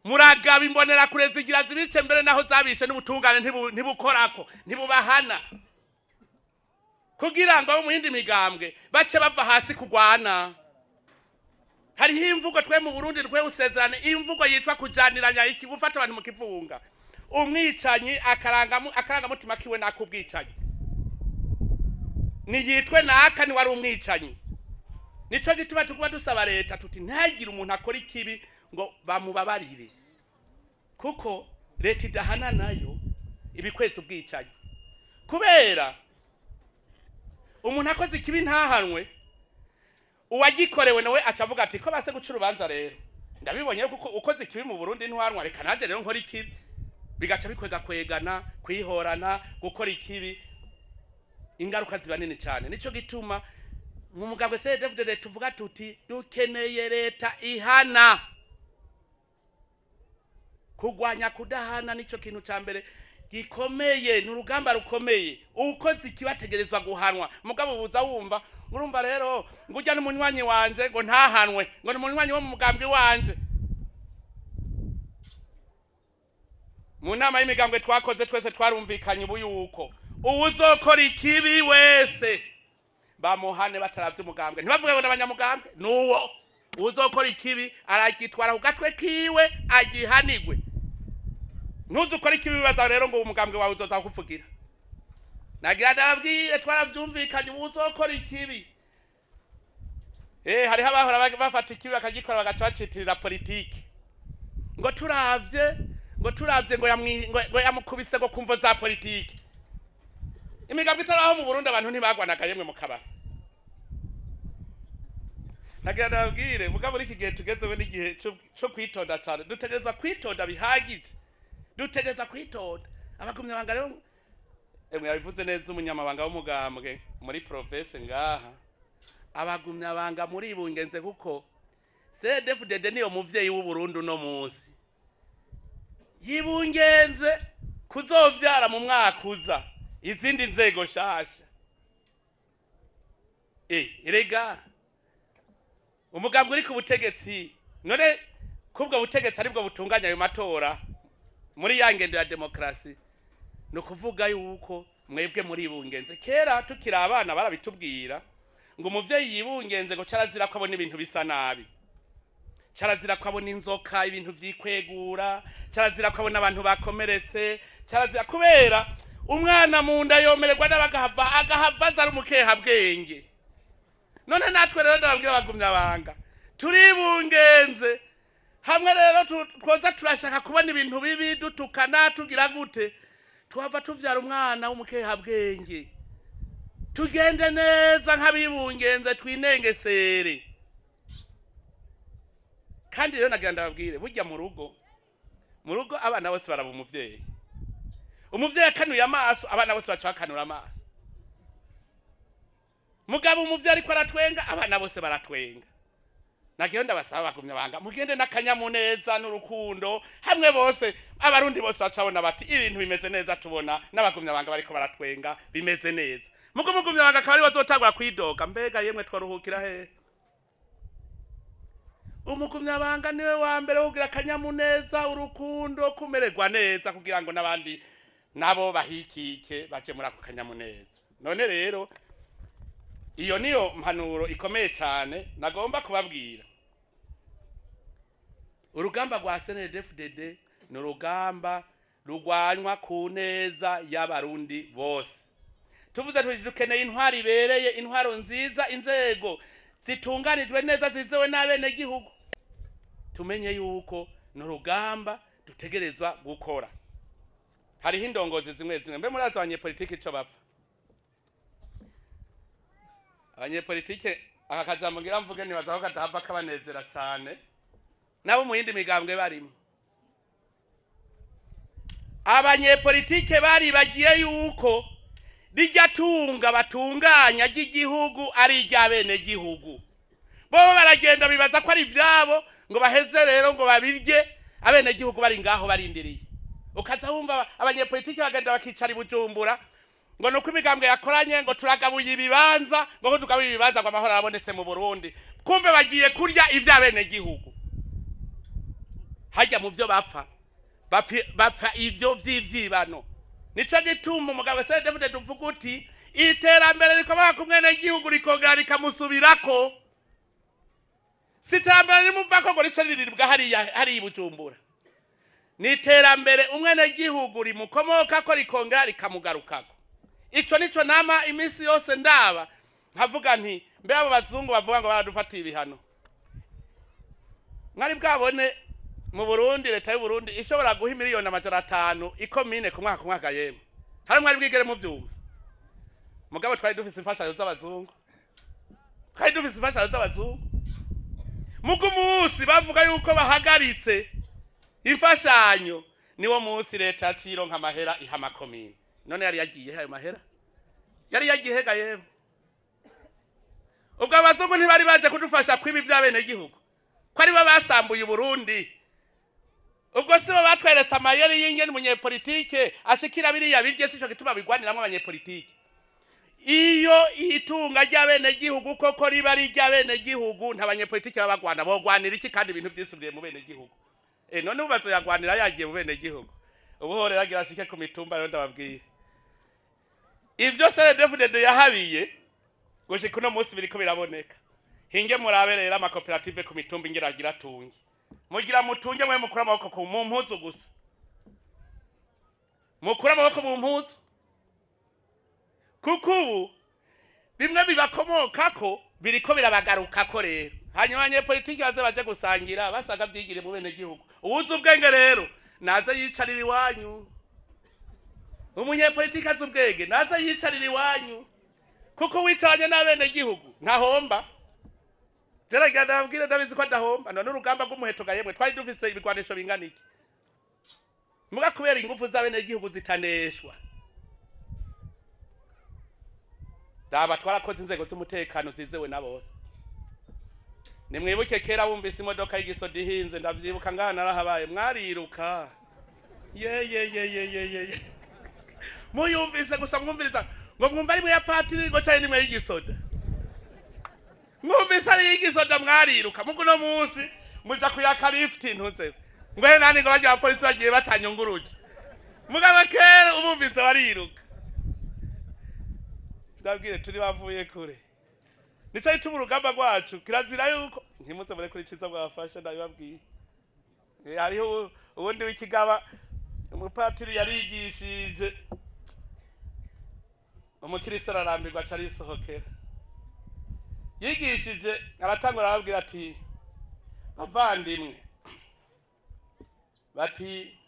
Speaker 1: muragaba, imbonerakure zigira zibice, mbere naho zabishe n'ubutungane ntibukorako, ntibubahana, kugira ngo abo mu yindi migambwe bace bava hasi kugwana. Hariho imvugo twe mu Burundi twe usezerane, imvugo yitwa kujaniranya, iki gufata abantu mu kivunga. Umwicanyi akarangamutima kiwe nakubwicanyi, niyitwe naka ni wari umwicanyi. Nico gituma tukuba dusaba leta tuti ntihagire umuntu akora ikibi ngo bamubabarire, kuko leta idahana nayo ibikweza ubwicanyi. Kubera umuntu akoze ikibi ntahanwe, uwagikorewe nawe aca avuga ati ko base guca urubanza, rero ndabibonye kuko ukoze ikibi mu Burundi ntiwanwa, reka nanjye rero nkora ikibi. Bigaca bikwega kwegana, kwihorana, gukora ikibi. Ingaruka ziba nini cyane. Nico gituma mu mugambwe CNDD-FDD tuvuga tuti dukeneye leta ihana. Kurwanya kudahana nico kintu ca mbere gikomeye, ni urugamba rukomeye. Ukoze ikibategerezwa guhanwa. Mugabo buza wumva, urumva rero ngo ujya n'umunywanyi wanje ngo ntahanwe, ngo ni umunywanyi wo mu mugambwe wanje. Mu nama y'imigambwe twakoze twese twarumvikanye ubu yuko uwuzokora ikibi wese bamuhane bataravye umugambwe, ntibavuge ngo n'abanyamugambwe, nuwo uzokora ikibi aragitwara ku gatwe kiwe agihanigwe. Ntuzukore ikibi bibaza rero ngo umugambwe wawe uzoza kukuvugira. Nagira ndababwire, twaravyumvikanye, ubu uzokora ikibi, hariho abahora bafata ikibi bakagikora bagaca bacitirira politiki, ngo turavye, ngo turavye, ngo yamukubise ngo kumvo za politiki. Imigambwe itaraho mu Burundi abantu ntibagwanaga yemwe mu kabari. Nagira ndababwire, mugabo muri iki gihe tugezeho n'igihe co kwitonda cane. Dutegerezwa kwitonda bihagije, dutegerezwa kwitonda. Abagumyabanga rero, emwe yabivuze neza umunyamabanga w'umugambwe muri province ngaha, abagumyabanga muri bungenze, kuko CNDD-FDD niyo muvyeyi w'Uburundi uno munsi, yibungenze kuzovyara mu mwaka uza izindi nzego nshasha. Erega umugambwe uri ku butegetsi, none kubwo butegetsi aribwo butunganya ayo matora muri ya ngendo ya demokarasi, ni ukuvuga yuko mwebwe muri bungenze. Kera tukiri abana barabitubwira ngo umuvyeyi yibungenze ngo carazira ko abona ibintu bisa nabi, carazira ko abona inzoka, ibintu vyikwegura, carazira ko abona abantu bakomeretse, carazira kubera umwana mu nda yomererwa n'abagahava agahava aza ari umukehabwenge. None natwe rero ndababwira abagumyabanga, turibungenze hamwe rero twoza turashaka kubona ibintu bibi, dutukana, tugira gute, tuhava tuvyara umwana w'umukehabwenge. Tugende neza nk'abibungenze, twinengesere. Kandi rero nagira ndababwire, burya mu rugo abana bose baraba umuvyeyi. Umuvyeyi akanuye amaso, abana bose baca bakanura amaso. Mugabo umuvyeyi ariko aratwenga, abana bose baratwenga. Nagiye ndabasaba bagumya banga mugende n'akanyamuneza n'urukundo hamwe bose, abarundi bose bacabona bati ibintu bimeze neza, tubona n'abagumya banga bariko baratwenga, bimeze neza. Mugo mugumya banga akaba ari bazotangura kwidoga, mbega yemwe twaruhukira hehe? Umugumya banga niwe wa mbere wogira akanyamuneza, urukundo, kumererwa neza, kugira ngo n'abandi nabo bahikike baje muri ako kanyamuneza. None rero iyo niyo mpanuro ikomeye cyane nagomba kubabwira. Urugamba rwa CNDD-FDD ni urugamba rurwanywa ku neza y'abarundi bose. Tuvuze tuti dukeneye intwaro ibereye, intwaro nziza, inzego zitunganijwe neza, zizewe n'abenegihugu. Tumenye yuko ni urugamba dutegerezwa gukora. Hariho indongozi zimwe zimwe, mbe murazi abanyepolitiki ico bapfa? Abanyepolitike, aka kajambo ngira mvuge nibaza ko kadahava kabanezera cane nabo mu yindi migambwe barimo. Abanyepolitike baribagiye yuko rirya tunga batunganya ry'igihugu ari iry'abenegihugu. Bobo baragenda bibaza ko ari ivyabo, ngo baheze rero ngo babirye abenegihugu bari ngaho barindiriye. Ukaza wumva abanyepolitike bagenda bakicara i Bujumbura ngo nuko imigambwe yakoranye, ngo turagabuye ibibanza, ngo ko tugabuye ibibanza ngo amahoro arabonetse mu Burundi. Kumbe bagiye kurya ivy'abenegihugu. Harya mu vyo bapfa, bapfa ivyo vy'ivyibano. Nico gituma umugabo CNDD-FDD uvuga uti iterambere rikomoka ku mwenegihugu rikongera rikamusubirako. Si iterambere rimuvako ngo rice ririribwa hariya hariya i Bujumbura, ni iterambere umwenegihugu rimukomokako rikongera rikamugarukako. Ico nico nama iminsi yose ndaba nkavuga nti mbe abo bazungu bavuga ngo baradufatiye ibihano, mwari bwabone mu Burundi leta y'u Burundi ishobora guha 500,000,000 ikomine ku mwaka ku mwaka? Yemwe, hari mwari bwigere muvyumva? Mugabo twari dufise imfashanyo z'abazungu, twari dufise imfashanyo z'abazungu. Mugo umunsi bavuga yuko bahagaritse imfashanyo, niwo munsi leta yaciye ironka amahera iha amakomine. None yari yagiye ayo mahera? Yari yagihega yewe. Ubwo abazungu ntibari baje kudufasha kwiba iby'abenegihugu, ko aribo basambuye Uburundi? Ubwo si bo batweretse amayeri y'ingene umunyepolitike ashikira biriya birye? Sico gituma bigwaniramwo abanyepolitike? Iyo itunga ry'abenegihugu koko riba ari iry'abenegihugu, nta banyepolitike baba bagwana. Bogwanira iki kandi ibintu vyisubiye mu benegihugu? None ubu bazoyagwanira yagiye mu benegihugu. Ubu ho rero agira ashike ku mitumba. Rero ndababwiye, ivyo CNDD-FDD yahabiye gushika uno munsi biriko biraboneka. Hinge murabe rero amakoperative ku mitumba ingira agira atunge. Mugira mutunge mwe mukura amaboko ku mu mpuzu gusa, mukura amaboko mu mpuzu, kuko ubu bimwe bibakomokako biriko birabagarukako. Rero hanyuma abanyepolitiki baze baje gusangira basaga vyigire mu benegihugu. Uwuzi ubwenge rero naze yicarira iwanyu. Umunyepolitiki azi ubwenge naze yicarira iwanyu, kuko wicaranye n'abenegihugu ntahomba. Gerageza ndababwire, ndabizi ko adahomba. None urugamba rw'umuheto ga yemwe, twari dufise ibigwanisho bingana iki? Muga kubera ingufu z'abenegihugu zitaneshwa, raba twarakoze inzego z'umutekano zizewe na bose. Nimwibuke kera wumvise imodoka y'igisoda ihinze, ndavyibuka ngaha narahabaye, mwariruka ye ye ye ye ye ye ye. Muyumvise gusa, mwumviriza ngo mwumva ari mwe ya patiri ngo canke nimwe y'igisoda. Mwumvise ari y'igisoda mwariruka. Mugu uno munsi muja kuyaka lift, ntuze ngo he nani, ngo barya abapolisi bagiye batanyunguruje. Mugabo kera ubumvise bariruka. Ndabwire, turi bavuye kure. Nico gituma urugamba rwacu kirazira yuko ntimuze murekure iciza bwabafasha. Ndabibabwiye. Hariho uwundi w'ikigaba, umupatiri yarigishije, umukristo ararambirwa aca arisohokera. Yigishije aratangura arababwira ati: "Bavandimwe," bati,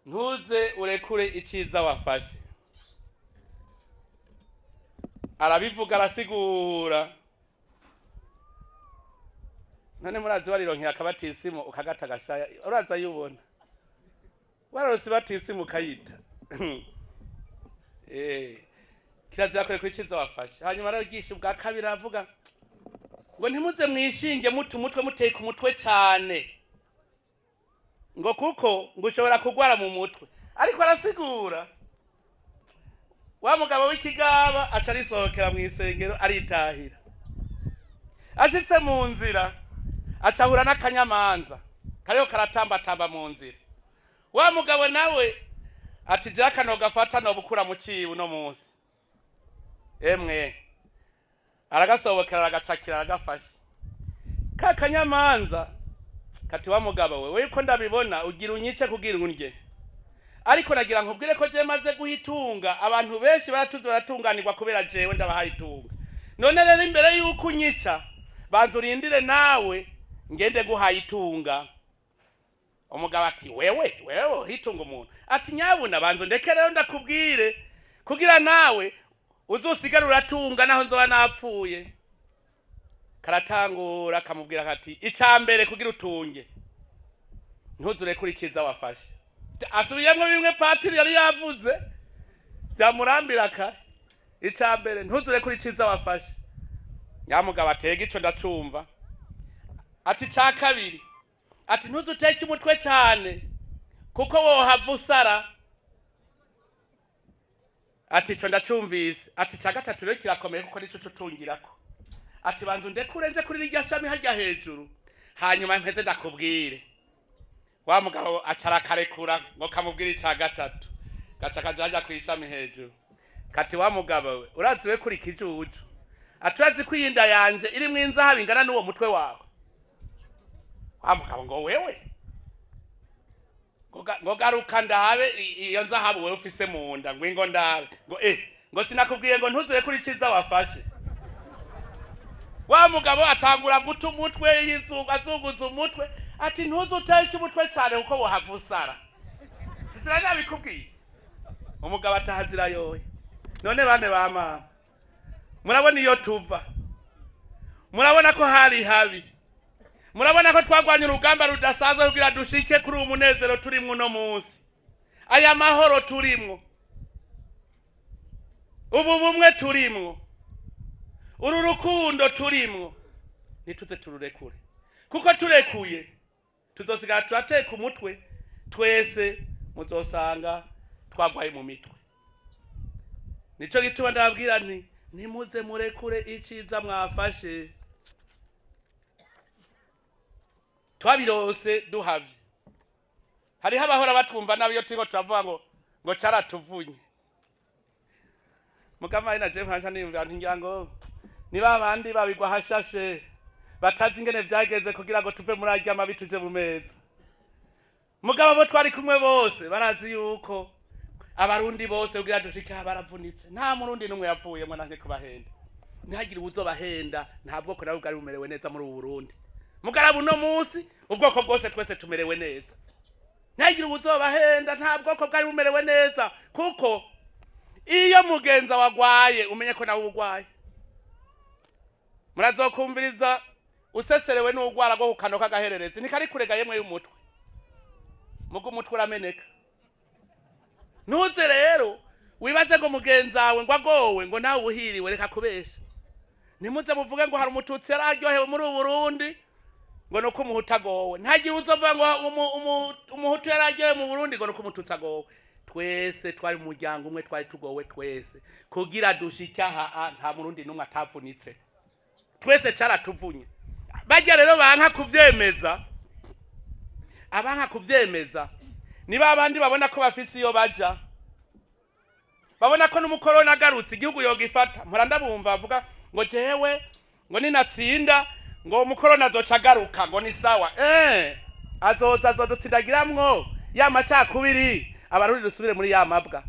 Speaker 1: "ntuze urekure iciza wafashe." Arabivuga, arasigura. None murazi warironkeye akabatisimu ukagata gashaya, uraza yubona wararose ibatisimu ukayita. Kirazira kure iciza wafashe. Hanyuma aragisha ubwa kabiri, aravuga ngo: "Ntimuze mwishinge muta umutwe, muteka umutwe cyane," ngo kuko ngo ushobora kugwara mu mutwe. Ariko arasigura, wa mugabo w'ikigaba aca arisohokera mu isengero, aritahira. Ashitse mu nzira aca ahura n'akanyamanza kariho karatambatamba mu nzira. Wa mugabo nawe ati: "Jaka nogafata nobukura mu cibo uno munsi." Emwe, aragasobokera, aragacakira, aragafashe. Ka kanyamanza kati: "Wa mugabo we, wewe ko ndabibona ugira unyice kugira undye, ariko nagira nkubwire ko je maze guhitunga abantu benshi, baratuze baratunganirwa kubera jewe ndabahaye itunga. None rero imbere yuko unyica, banza urindire nawe ngende guhaye itunga." Umugabo ati: "Wewe, wewe uhitunga umuntu?" Ati: "Nyabuna banza ndeke rero ndakubwire, kugira nawe uzosigare uratunga naho nzoba napfuye." Karatangura kamubwira kati: "Ica mbere kugira utunge, ntuzurekure iciza wafashe." Asubiyemwo bimwe patiri yari yavuze vyamurambira kare. "Ica mbere, ntuzurekure iciza wafashe." Nyamugabo atega: "Ico ndacumva." Ati: "Ica kabiri," ati, "ntuzuteke umutwe cyane kuko wohava usara." Ati: "Ico ndacumvise." Ati: "Ica gatatu rero kirakomeye kuko nico tutungirako." Ati: "Banza undekure nje kuri rirya shami harya hejuru, hanyuma mpeze ndakubwire." Wa mugabo aca arakarekura ngo kamubwire ica gatatu. Gaca kaja harya kw'ishami hejuru, kati: "Wa mugabo we, urazi we kuri kijuju?" Ati: "Urazi ko iyi nda yanje irimwo inzahabu ingana n'uwo mutwe wawe?" Wa mugabo ngo: "Wewe," ngo, "garuka ndabe iyo nzahabu wewe ufise mu nda." Ngo: "Ingo ndabe." Ngo: "Ngo sinakubwiye ngo ntuzure kuri ciza wafashe?" Wa mugabo atangura guta umutwe, yizunga, azunguza umutwe, ati: "Ntuze uteke umutwe cyane kuko wohava usara, sinari nabikubwiye?" Umugabo atahazira yoye. None bane ba mama, murabona iyo tuva, murabona ko hari habi, murabona ko twagwanye urugamba rudasanzwe kugira dushike kuri uyu munezero turimwo uno munsi, aya mahoro turimwo. Ubu bumwe turimwo, uru rukundo turimwo, ntituze tururekure, kuko turekuye tuzosigara turateka umutwe twese, muzosanga twagwaye mu mitwe. Nico gituma ndababwira nti ntimuze murekure iciza mwafashe. Twabirose duhavye. Hariho abahora batwumva nabi iyo turiko turavuga ngo caratuvunye. Mugama ari na jewe nkaca niyumvira nti ngira ngo ni ba bandi babigwa hashashe, batazi ingene vyagenze kugira ngo tuve muri arya mabi tuje mu meza. Mugabo abo twari kumwe bose barazi yuko Abarundi bose kugira dushike aha baravunitse. Nta Murundi n'umwe yavuyemwo nanke kubahenda. Ntihagire uwuzobahenda, nta bwoko nabwo bwari bumerewe neza muri ubu Burundi. Mugabo uno munsi ubwoko bwose twese tumerewe neza. Ntihagire uwuzobahenda, nta bwoko bwari bumerewe neza, kuko iyo mugenza wagwaye umenye ko nawe ugwaye. Murazokumviriza useserewe n'ugwara rwo kukano k'agahererezi, ntikari kurega yemwe y'umutwe, mugo umutwe urameneka. Ntuze rero wibaze ngo mugenzi wawe ngo agowe ngo nawe uhiriwe, reka kubesha. Ntimuze muvuge ngo hari Umututsi yari aryohewe muri ubu Burundi ngo nuko Umuhutu agowe. Ntagire uzovuga ngo Umuhutu yari aryohewe mu Burundi ngo nuko Umututsi agowe. Twese twari mu muryango umwe, twari tugowe twese. Kugira dushike aha nta Murundi n'umwe atavunitse, twese caratuvunye. Barya rero banka kuvyemeza, abanka kuvyemeza ni ba bandi babona ko bafise iyo baja, babona ko n'umukoroni agarutse igihugu yogifata. Mpora ndabumva bavuga ngo jewe ngo ninatsinda ngo umukoroni azoca agaruka, ngo ni sawa, azoza azodutsindagiramwo ya macakubiri, Abarundi dusubire muri ya mabwa.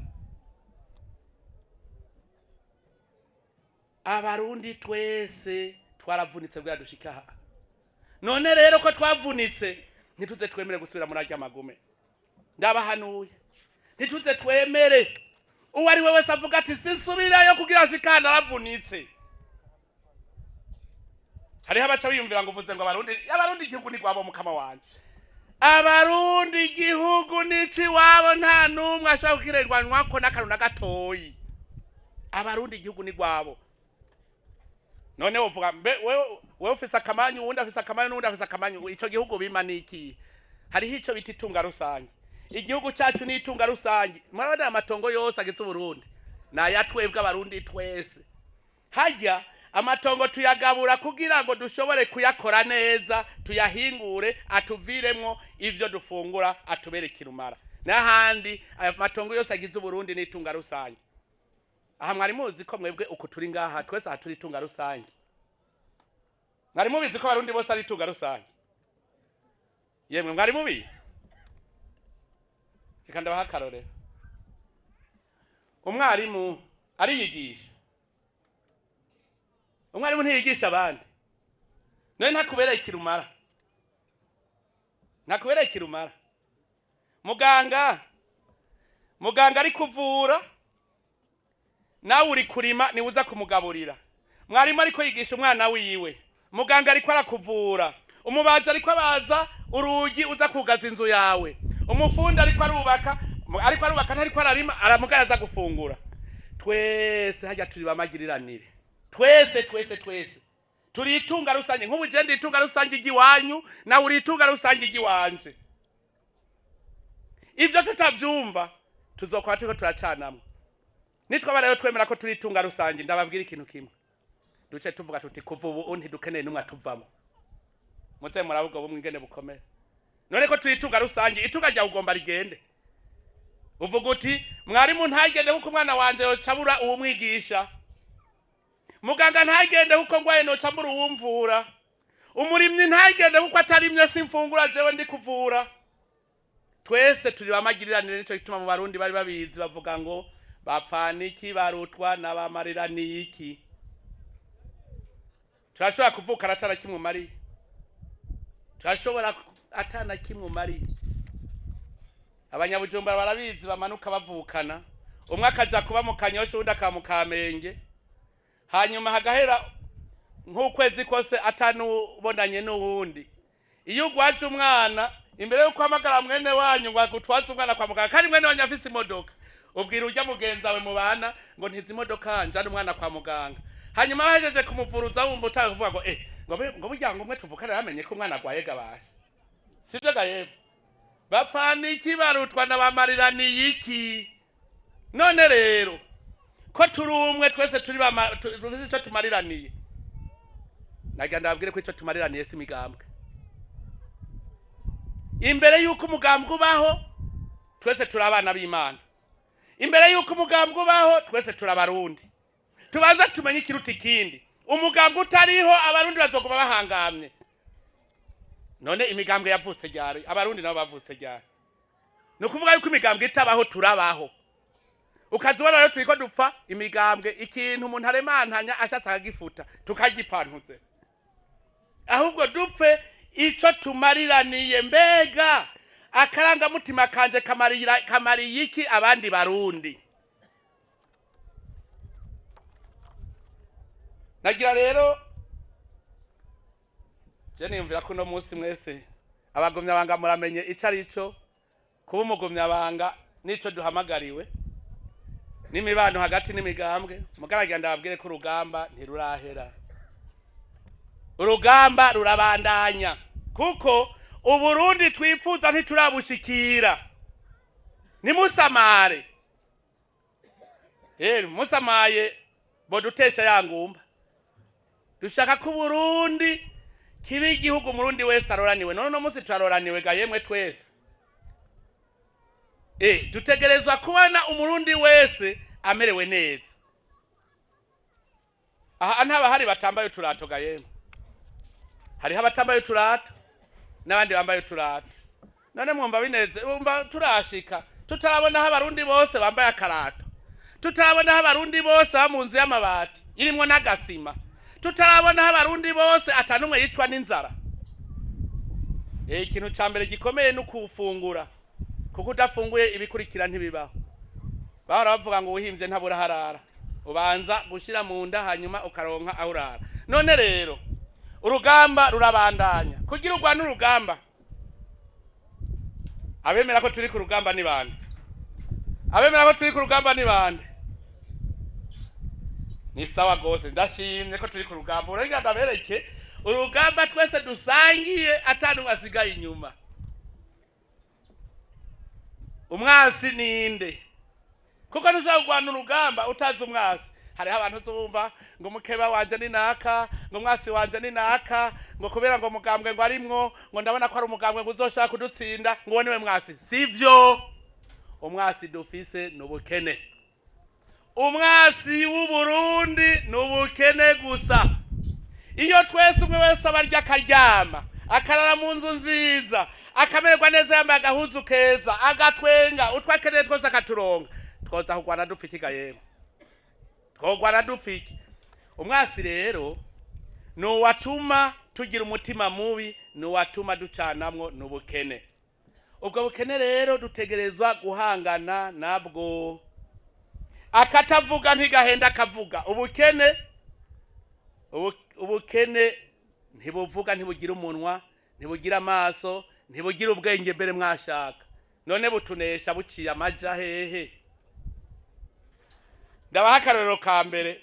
Speaker 1: Abarundi twese twaravunitse bwa dushika aha. None rero ko twavunitse, ntituze twemere gusubira muri arya magume. Ndabahanuye, ntituze twemere. Uwo ari we wese avuga ati sinsubirayo kugira nshikane, naravunitse. Hariho abaca biyumvira ngo uvuze ngo Abarundi, Abarundi igihugu ni gwabo. Mukama wanje, Abarundi igihugu niciwabo, nta n'umwe ashobora kukirengwanywako n'akantu na gatoyi. Abarundi igihugu ni gwabo. None wovuga mbe wewe ufise akamanyu, uwundi afise akamanyu, n'uwundi afise akamanyu, ico gihugu bima niki? Hariho ico bita itunga rusange. Igihugu cacu ni itunga rusange. Murabona amatongo yose agize Uburundi ni ayatwebwe Abarundi twese. Harya amatongo tuyagabura kugira ngo dushobore kuyakora neza, tuyahingure, atuviremwo ivyo dufungura, atubere kirumara. N'ahandi amatongo yose agize Uburundi ni itunga rusange. Aha mwari muzi ko mwebwe uku turi ngaha twese aha turi itunga rusange? Mwari mubizi ko Abarundi bose ari itunga rusange? Yemwe, mwari mubizi? Reka ndabaha akarorero. Umwarimu ariyigisha. Umwarimu ntiyigisha abandi? None ntakubereye ikirumara? Ntakubereye ikirumara? Muganga ari kuvura, nawe uri kurima, niwe uza kumugaburira. Mwarimu ariko yigisha umwana wiwe, muganga ariko arakuvura, umubaji ariko abaza urugi uza kugaza inzu yawe, umufundi ariko arubaka, ariko arubaka, ntariko ararima, aramugara aza gufungura. Twese hajya turi bamagiriranire, twese twese twese turi itunga rusange. Nk'ubu je ndi itunga rusange iry'iwanyu, nawe uri itunga rusange iry'iwanje. Ivyo tutavyumva tuzokora turiko turacanamwo. Nitwaba rero twemera ko turi itunga rusange, ndababwira ikintu kimwe: duce tuvuga tuti kuva ubu ntidukeneye n'umwe atuvamo. Muze murabe ubwo bumwe ingene bukomeye. None ko turi itunga rusange, itunga ryawe ugomba rigende, uvuga uti mwarimu ntagende kuko umwana wanje yocabura uwumwigisha, muganga ntagende kuko ngwaye noca mbura uwumvura, umurimyi ntagende kuko atarimye simfungura jewe ndi kuvura. Twese turi bamagiriranire. Nico gituma mu Barundi bari babizi, bavuga ngo bapfana iki barutwa n'abamariraniye iki. Turashobora kuvukana atana kimwe umariye, turashobora atana kimwe umariye. Abanyabujumbura barabizi, bamanuka bavukana, umwe akaja kuba mu Kanyosha, uwundi akaba mu Kamenge, hanyuma hagahera nk'ukwezi kose atanubonanye n'uwundi. Iyo ugwaje umwana Imbere yo guhamagara mwene wanyu ngo agutwaze umwana kwa muganga, kandi mwene wanyu afise imodoka, ubwira ujya mugenzi wawe mubana ngo ntizi imodoka, njane umwana kwa muganga. Hanyuma bahejeje kumuvuruza, wumva utaye kuvuga ngo ngo burya ngo umwe tuvukana yamenye ko umwana agwaye gabasha. Sibyo ga yemwe? Bapfana iki? Barutwa na bamariraniye iki? None rero ko turi umwe twese, turi dufise icyo tumariraniye, nagira ndababwire ko icyo tumariraniye si imigambwe. Imbere y'uko umugambwe ubaho, twese turi abana b'Imana. Imbere y'uko umugambwe ubaho, twese turi Abarundi. Tubanza tumenye ikiruta ikindi. Umugambwe utariho, Abarundi bazoguma bahangamye. None imigambwe yavutse ryari? Abarundi nabo bavutse ryari? Ni ukuvuga yuko imigambwe itabaho, turabaho. Ukaza ubona rero turiko dupfa imigambwe, ikintu umuntu aremantanya ashatse akagifuta tukagipantuze. Ahubwo dupfe ico tumariraniye. Mbega akarangamutima kanje kamariye iki abandi Barundi? Nagira rero je niyumvira ko uno munsi mwese abagumyabanga muramenye ico ari cyo kuba umugumyabanga n'ico duhamagariwe n'imibano hagati n'imigambwe. Mugaragira ndababwire ko urugamba ntirurahera, urugamba rurabandanya, kuko Uburundi twifuza ntiturabushikira. Nimusamare, musamaye bodutesha ya ngumba. Dushaka ko Uburundi kiba igihugu Umurundi wese aroraniwe. None uno munsi turaroraniwe ga yemwe twese? Dutegerezwa kubona Umurundi wese amerewe neza. Aha ntabahari batambaye uturato ga yemwe? Hariho abatambaye uturato n'abandi bambaye uturato. None mwumva bineze? Wumva turashika tutarabona aho Abarundi bose bambaye akarato, tutarabona aho Abarundi bose baba mu nzu y'amabati irimwo n'agasima, tutarabona aho Abarundi bose atanumwe yicwa n'inzara? Ikintu ca mbere gikomeye ni ukufungura, kuko udafunguye ibikurikira ntibibaho. Bahora bavuga ngo uwuhimvye ntabura harara. Ubanza gushira mu nda, hanyuma ukaronka aho urara. None rero urugamba rurabandanya. Kugira urwane urugamba, abemera ko turi ku rugamba ni bande? Abemera ko turi ku rugamba ni bande? Ni sawa gose, ndashimye ko turi ku rugamba. Urenga ndabereke urugamba twese dusangiye, atanu asigaye inyuma. Umwasi ninde? Kuko ntushobora kurwana urugamba utazi umwasi. Hariho abantu uzumva ngo mukeba wanje ni naka, ngo umwasi wanje ni naka, ngo kubera ngo mugambwe ngo arimwo, ngo ndabona ko ari umugambwe ngo uzoshaka kudutsinda, ngo uwo niwe mwasi. Sivyo. Umwasi dufise ni ubukene. Umwasi w'Uburundi ni ubukene gusa. Iyo twese, umwe wese abarya, akaryama, akarara mu nzu nziza, akamererwa neza, yambaye agahuzu keza, agatwenga, utwo akeneye twose akaturonka, twoza kurwana dupfa iki ga yemwe? Twogwana dupfa iki? Umwasi rero ni uwatuma tugira umutima mubi, ni uwatuma ducanamwo, ni ubukene. Ubwo bukene rero dutegerezwa guhangana nabwo. Akatavuga ntigahenda akavuga. Ubukene ubukene ntibuvuga, ntibugira umunwa, ntibugira amaso, ntibugira ubwenge mbere mwashaka. None butunesha buciye amaja hehe? Ndabaha akarorero ka mbere,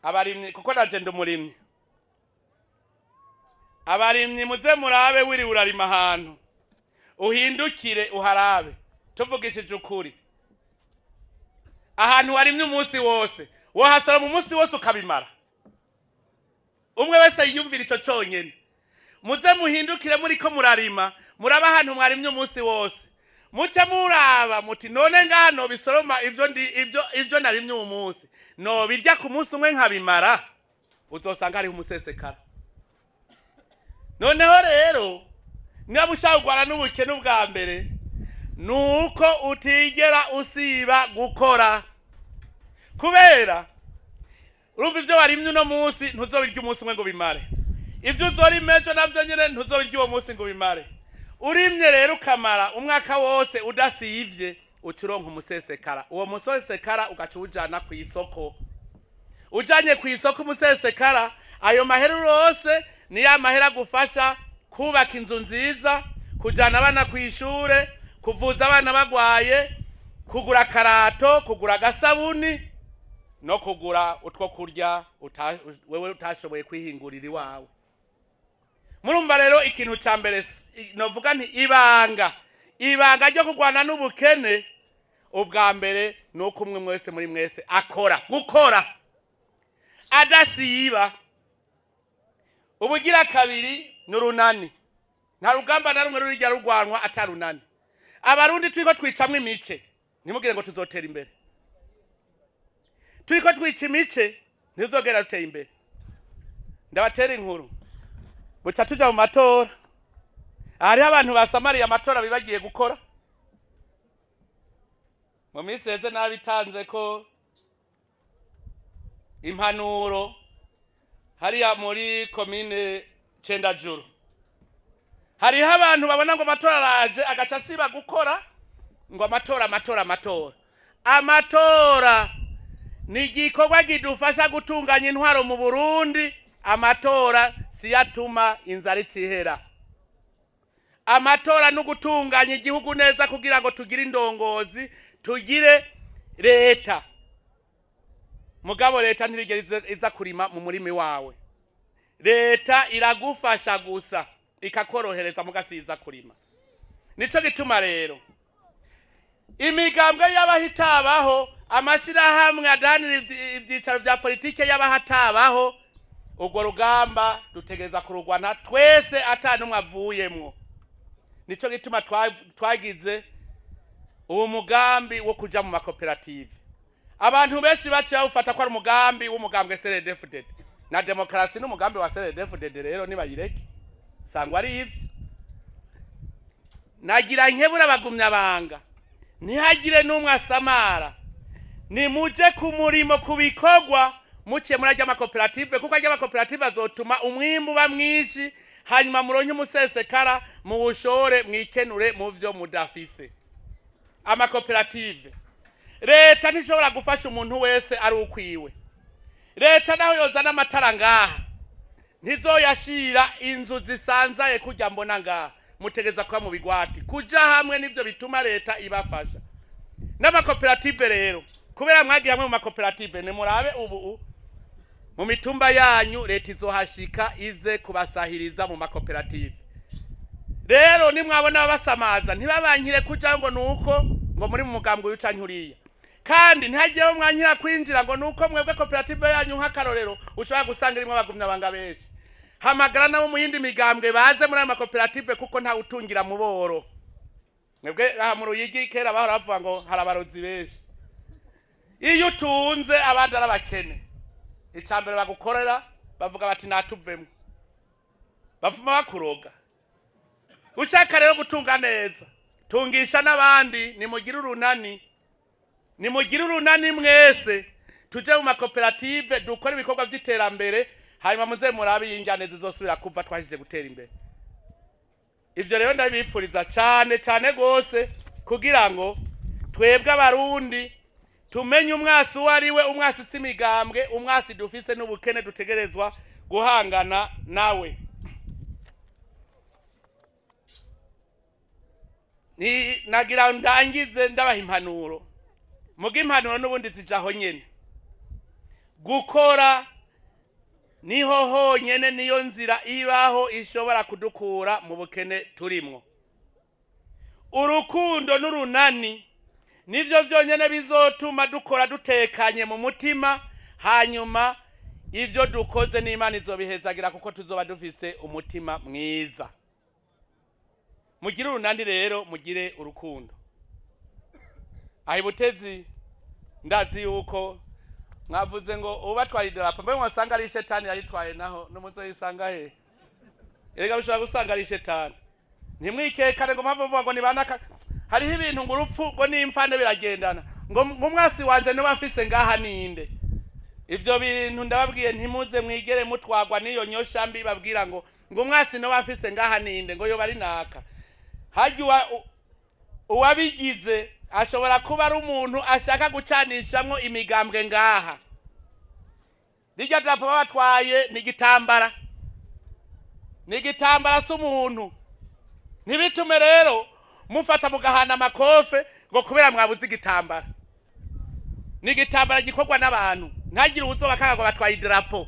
Speaker 1: abarimyi, kuko naje ndi umurimyi. Abarimyi, muze murabe, wiriwe urarima ahantu, uhindukire uharabe. Tuvugishije ukuri, ahantu warimye umunsi wose, wohasoroma umunsi wose ukabimara? Umwe wese yiyumvira ico conyene. Muze muhindukire muriko murarima, muraba ahantu mwarimye umunsi wose, muce muraba muti: none ngaha nobisoroma ivyo ndi ivyo narimye uwu munsi, nobirya ku munsi umwe nkabimara? Uzosanga hariho umusesekara. Noneho rero niba ushaka kurwana n'ubukene, ubwa mbere ni uko utigera usiba gukora, kubera urumva ivyo warimye uno munsi ntuzobirya umunsi umwe ngo bimare. Ivyo uzorima ejo navyo nyene ntuzobirya uwo munsi ngo bimare. Urimye rero ukamara umwaka wose udasivye, uca uronka umusesekara. Uwo musesekara ugaca uwujana ku isoko. Ujanye ku isoko umusesekara, ayo mahera urose ni ya mahera agufasha kubaka inzu nziza, Kujana abana ku ishure, kuvuza abana bagwaye, kugura akarato, kugura agasabuni no kugura utwo kurya wewe utashoboye kwihingurira iwawe. Murumva rero, ikintu cya mbere novuga nti ibanga ryo kurwana n'ubukene, ubwa mbere ni uko umwe mwese muri mwese akora, gukora adasiba. Ubugira kabiri ni urunani. Nta rugamba na rumwe rurijya rurwanwa atarunani. Abarundi turiko twicamwo imice, ntimugire ngo tuzotera imbere. Turiko twica imice, ntituzogera duteye imbere. Ndabatera inkuru, buca tuja mu matora, hariho abantu basamariye amatora, bibagiye gukora. Mu minsi heze nabitanze ko impanuro hariya muri komine Cendajuru. Hariho abantu babona ngo amatora araje, agaca asiba gukora, ngo amatora, amatora, amatora. Amatora ni igikorwa kidufasha gutunganya intwaro mu Burundi. Amatora siyatuma inzara icihera. Amatora no gutunganya igihugu neza kugira ngo tugire indongozi, tugire leta. Mugabo leta ntirigera iza kurima mu murimi wawe. Leta iragufasha gusa, ikakorohereza, mugasiza kurima. Nico gituma rero imigambwe y'abahitabaho, amashyirahamwe adahanira ivyicaro vya politike y'abahatabaho, urwo rugamba dutegereza kurugwana twese ata n'umwe avuyemwo. Nico gituma twagize uwo mugambi wo kuja mu makoperative. Abantu benshi baciye bawufata ko ari umugambi w'umugambwe CNDD-FDD na demokarasi n'umugambi wa CNDD-FDD. Rero nibayireke, sangwa ari ivyo. Nagira nkebura abagumyabanga, ntihagire n'umwe asamara. Nimuje ku murimo, ku bikorwa, muciye muri arya makoperative, kuko arya makoperative azotuma umwimbu uba mwinshi, hanyuma muronke umusesekara, muwushore, mwikenure mu vyo mudafise. Amakoperative, leta ntishobora gufasha umuntu wese ari ukwiwe. Leta naho yozana amatara ngaha, ntizoyashira inzu zisanzaye kurya mbona ngaha. Mutegeza kuba mu bigwati, kuja hamwe nivyo bituma leta ibafasha. N'amakoperative rero, kubera mwagiye hamwe mu makoperative, nimurabe ubu mu mitumba yanyu leta izohashika ize kubasahiriza mu makoperative. Rero nimwabona babasamaza, ntibabankire kuja ngo nuko ngo muri mu mugambwe uyu canke uriya, kandi ntihagireho mwankira kwinjira ngo nuko mwebwe koperative yanyu, nk'akarorero, ushobora gusanga irimwo abagumyabanga benshi. Hamagara nabo mu yindi migambwe baze muri ayo makoperative, kuko ntawe utungira mu boro. Mwebwe aha mu Ruyigi kera bahora bavuga ngo hari abarozi benshi. Iyo utunze abandi ari abakene, icya mbere bagukorera bavuga bati natuvemo, bavuma bakuroga. Ushaka rero gutunga neza, tungisha n'abandi. Nimugire urunani, nimugire urunani mwese, tuje mu makoperative, dukore ibikorwa by'iterambere, hanyuma muze murabe y'injyane zizosubira kuva twashije gutera imbere. Ibyo rero ndabipfuriza cyane cyane rwose, kugira ngo twebwe Abarundi tumenye umwasi uwo ari we. Umwasi si imigambwe, umwasi dufise n'ubukene dutegerezwa guhangana nawe. Nagira ndangize ndabaha impanuro, muga impanuro n'ubundi zijaho nyene. Gukora niho honyene, niyo nzira ibaho ishobora kudukura mu bukene turimwo. Urukundo n'urunani nivyo vyonyene bizotuma dukora dutekanye mu mutima, hanyuma ivyo dukoze n'Imana izobihezagira, kuko tuzoba dufise umutima mwiza. Mugire urunani rero, mugire urukundo. Aho ibutezi ndazi yuko mwavuze ngo ubatwaye idarapo, mbe mwasanga ari shetani yayitwaye, naho n'umuzoyisanga he? Erega bishobora gusanga ari shetani. Ntimwikekane ngo mpamvu mvuga ngo ni banaka. Hariho ibintu ngo urupfu ngo n'imfane biragendana, ngo umwasi wanje niba mfise ngaha ninde? Ivyo bintu ndababwiye, ntimuze mwigere mutwagwa n'iyo nyosha mbi babwira ngo umwasi niba mfise ngaha ninde, ngo yoba ari naka. Harya uwabigize ashobora kuba ari umuntu ashaka gucanishamwo imigambwe ngaha. Rirya darapo babatwaye ni igitambara, ni igitambara si umuntu. Ntibitume rero mufata mugahana amakofe ngo kubera mwabuze igitambara. Ni igitambara gikorwa n'abantu, ntagire uwuzoba kaga ngo batwaye idarapo.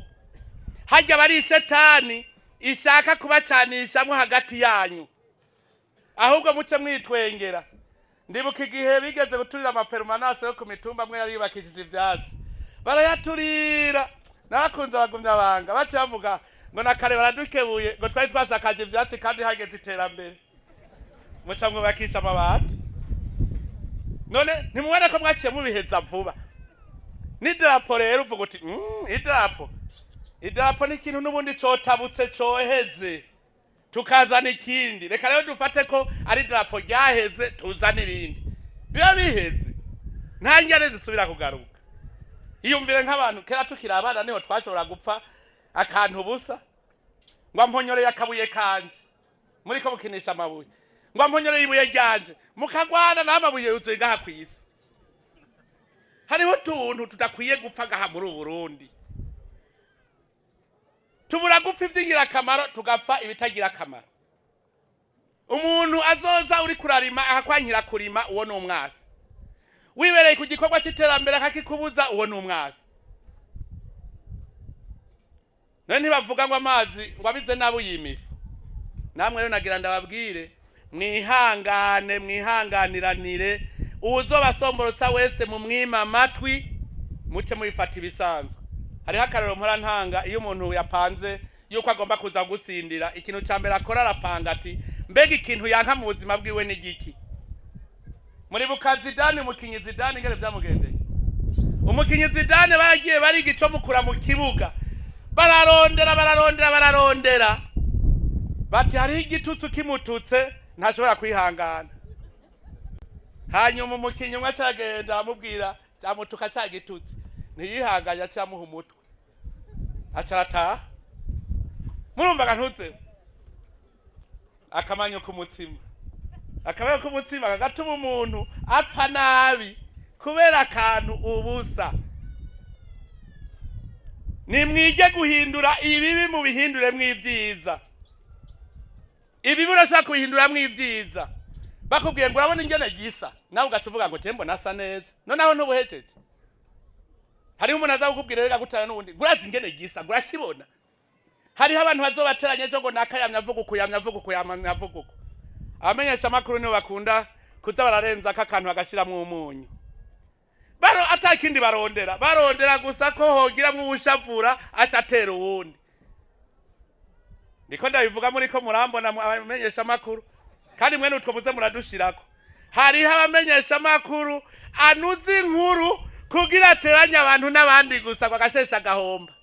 Speaker 1: Hajya bari ishetani ishaka kubacanishamwo hagati yanyu, ahubwo muce mwitwengera. Ndibuka igihe bigeze guturira ama permanence yo ku mitumba amwe yari yubakishije ivyatsi, barayaturira. Nabakunze abagumya banga bace bavuga ngo na kare baradukebuye, ngo twari twasakaje ivyatsi kandi hageze iterambere, muca mwubakisha amabati. None ntimubona ko mwaciye mubiheza vuba? N'idarapo rero uvuga uti idarapo ni ikintu n'ubundi cotabutse, coheze, tukazana ikindi. Reka rero dufate ko ari idarapo ryaheze, tuzane irindi. Biba biheze, nta njyane zisubira kugaruka. Iyumvire nk'abantu kera tukiri abana, niho twashobora gupfa akantu ubusa, ngo amponyoreye akabuye kanje, muriko mukinisha amabuye, ngo amponyoreye ibuye ryanje, mukagwana n'amabuye yuzuye ngaha kw'isi. Hariho utuntu tudakwiye gupfa ngaha muri Burundi. Tubura gupfa ivy'ingirakamaro, tugapfa ibitagira akamaro. Umuntu azoza uri kurarima akakwankira kurima, uwo ni umwasi. Wibereye ku gikorwa c'iterambere akakikubuza, uwo ni umwasi. None ntibavuga ngo amazi ngo abize nabi uyimifu? Namwe rero nagira ndababwire, mwihangane, mwihanganiranire. Uwuzobasomborotsa wese mumwima amatwi, muce mubifata ibisanzwe. Hariho akarero mpora ntanga: iyo umuntu yapanze yuko agomba kuza gusindira, ikintu ca mbere akora arapanga ati: "Mbega ikintu yanka mu buzima bwiwe ni giki?" Muribuka Zidane, umukinyi Zidane, ingene vyamugendeye? Umukinyi Zidane baragiye bariga ico mukura mu kibuga, bararondera, bararondera, bararondera, bati hariho igitutsi kimututse ntashobora kwihangana. Hanyuma umukinyi umwe acagenda amubwira, amutuka ca gitutsi, ntiyihanganye, aca amuha umutwe, aca arataha. Murumvaga ntuze akamanyu k'umutsima, akamanyu k'umutsima kagatuma umuntu apfa nabi kubera akantu ubusa. Nimwige guhindura ibibi, mubihinduremwo ibyiza. Ibibi urashobora kubihinduramwo ibyiza. Bakubwiye ngo urabona ingene gisa, nawe ugaca uvuga ngo mbona asa neza. Noneho ntubuhejeje. Hariho umuntu aza kukubwira reka gutana n'uwundi, ngo urazi ingene gisa, ngo urakibona. Hariho abantu bazobateranya ejo ngo naka yamye avuga uku, yamye avuga uku, yamye avuga uku. Abamenyesha amakuru nibo bakunda kuza bararenzako akantu bagashiramwo umunyu. Baro atakindi barondera, barondera gusa ko hogiramwo uwushavura, aca atera uwundi. Niko ndabivuga, muriko murambona abamenyesha amakuru, kandi mwene utwo muze muradushirako. Hariho abamenyesha amakuru anuza inkuru kugira ateranye abantu n'abandi gusa, ngo agasheshe agahomba.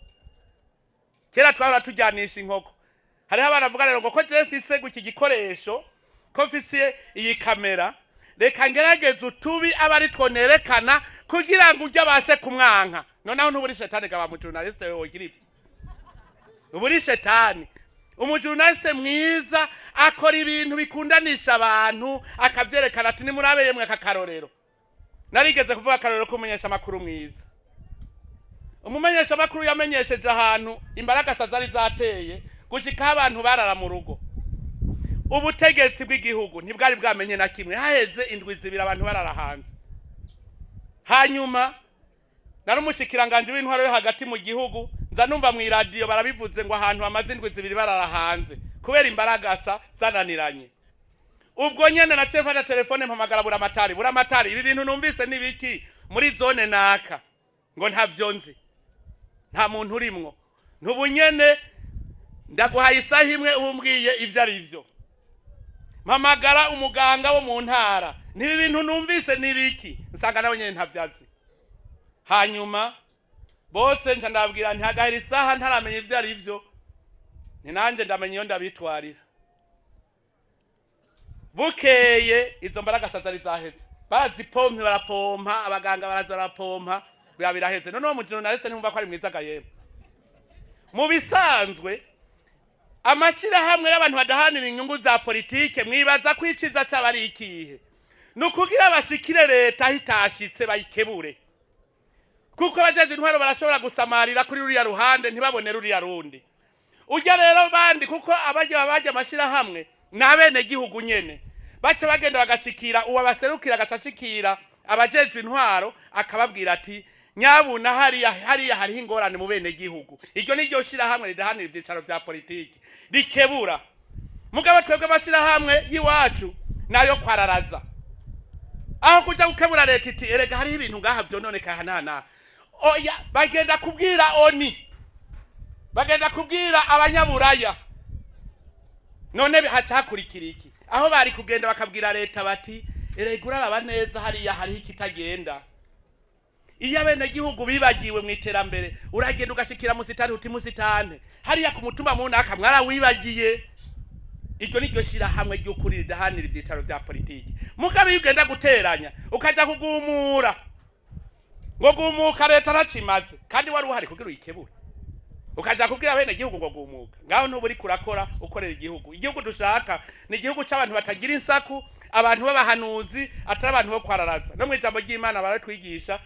Speaker 1: Kera twahora tujyanisha inkoko. Hariho abantu bavuga rero ngo ko jewe mfise iki gikoresho, ko mfise iyi kamera, reka ngerageze utubi aba ari two nerekana kugira ngo ujye abashe kumwanka. Noneho ntuburi shetani gaba mu journaliste wogira ivyo, uburi shetani. Umu journaliste mwiza akora ibintu bikundanisha abantu, akavyerekana ati: "Nimurabe yemwe aka karorero." Narigeze kuvuga akarorero k'umumenyesha amakuru mwiza. Umumenyesha amakuru yamenyesheje ahantu imbaragasa zari zateye gushikaho abantu barara mu rugo. Ubutegetsi bw'igihugu ntibwari bwamenye na kimwe. Haheze indwi 2 abantu barara hanze. Hanyuma nari umushikiranganje w'intwaro yo hagati mu gihugu, nza numva mu iradiyo barabivuze ngo ahantu hamaze indwi 2 barara hanze kubera imbaragasa zananiranye. Ubwo nyene naciye mfata telefone, mpamagara Buramatari. "Buramatari, ibi bintu numvise ni biki muri zone naka?" Ngo ntavyo nzi, nta muntu urimwo. Ntubu nyene ndaguhaye isaha imwe umbwiye ivyo ari vyo. Mpamagara umuganga wo mu ntara, ntibi bintu numvise ni biki? Nsanga nawe nyene ntavyo azi. Hanyuma bose nca ndababwira nti hagahera isaha ntaramenya ivyo ari vyo, ni nanjye ndamenya iyo ndabitwarira. Bukeye izo mbaragasa zari zaheze, barazipompe, barapompa, abaganga baraza barapompa, biba biraheze. None uwo mu journaliste ntimwumva ko ari mwiza gayemwe? Mu bisanzwe amashyirahamwe y'abantu badahanira inyungu za politike, mwibaza ko iciza cyaba ari ikihe? Ni ukugira bashikire leta aho itashitse, bayikebure, kuko abajeje intwaro barashobora gusamarira kuri ruriya ruhande, ntibabone ruriya rundi ujya rero bandi, kuko abajya bajya amashyirahamwe. Ni abenegihugu nyene baca bagenda bagashikira uwo abaserukira, agaca ashikira abajejwe intwaro, akababwira ati: "Nyabuna, hariya hariya hariho ingorane mu benegihugu." Iryo ni ryo shirahamwe ridahanira ivyicaro vya politiki, rikebura. Mugabo twebwe amashirahamwe y'iwacu nayo kwararaza, aho kuja gukebura leta iti: "Erega hariho ibintu ngaha vyononekaye aha n'aha." Oya, bagenda kubwira ONU, bagenda kubwira abanyaburaya. None haca hakurikira iki? Aho bari kugenda bakabwira leta bati: "Erega uraraba neza, hariya hariho ikitagenda." Iyo abenegihugu bibagiwe mu iterambere, uragenda ugashikira musitani uti: "Musitani, hariya ku mutumba munaka mwarawibagiye." Iryo ni ryo shirahamwe ry'ukuri ridahanira ivyicaro vya politiki. Mugabo iyo ugenda guteranya, ukaja kugumura ngo gumuka, leta ntacimaze, kandi wari uhari kugira uyikebure, ukaja kubwira bene gihugu ngo gumuka, ngaho ntuba uriko urakora ukorera igihugu. Igihugu dushaka ni igihugu c'abantu batagira insaku, abantu b'abahanuzi, atari abantu bo kwararaza. No mu ijambo ry'Imana baratwigisha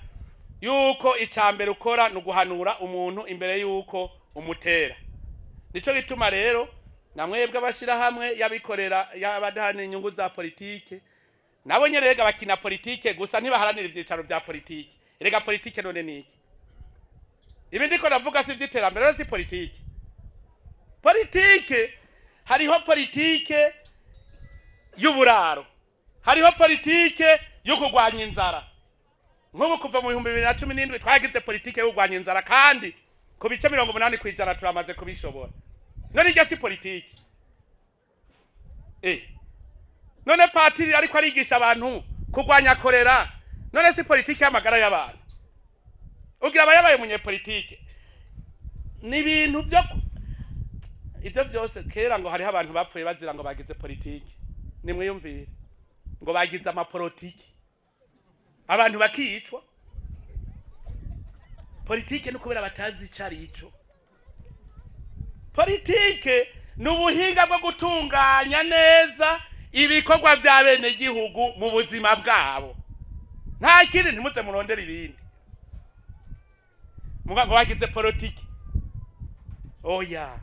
Speaker 1: yuko icya mbere ukora ni uguhanura umuntu imbere yuko umutera. Nico gituma rero namwebwe abashirahamwe y'abikorera y'abadahanira inyungu za politike, nabo nyene rega bakina politike gusa, ntibaharanira ivyicaro vya politike. Erega politike none niki? Ibi ndiko ndavuga si ivy'iterambere rero, si politike. Politike, hariho politike y'uburaro, hariho politike yo kurwanya inzara. Nk'ubu kuva mu 2017 twagize politike yo kurwanya inzara, kandi ku bice 80% turamaze kubishobora. None iryo si politike? None patiri ariko arigisha abantu kurwanya korera, none si politike y'amagara y'abantu? Ugira aba yabaye umunyepolitike? Ni ibintu byo ibyo byose. Kera ngo hariho abantu bapfuye bazira ngo bagize politike. Nimwiyumvire ngo bagize amapolitiki, abantu bakicwa. Politike ni kubera batazi ico ari ico. Politike ni ubuhinga bwo gutunganya neza ibikorwa vya bene gihugu mu buzima bwabo, nta kindi. Ntimuze murondere ibindi muga ngo bagize politike. Oya,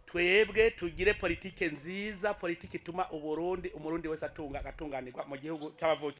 Speaker 1: twebwe tugire politike nziza, politike ituma Uburundi, Umurundi wese atunga, agatunganirwa mu gihugu c'abavuki.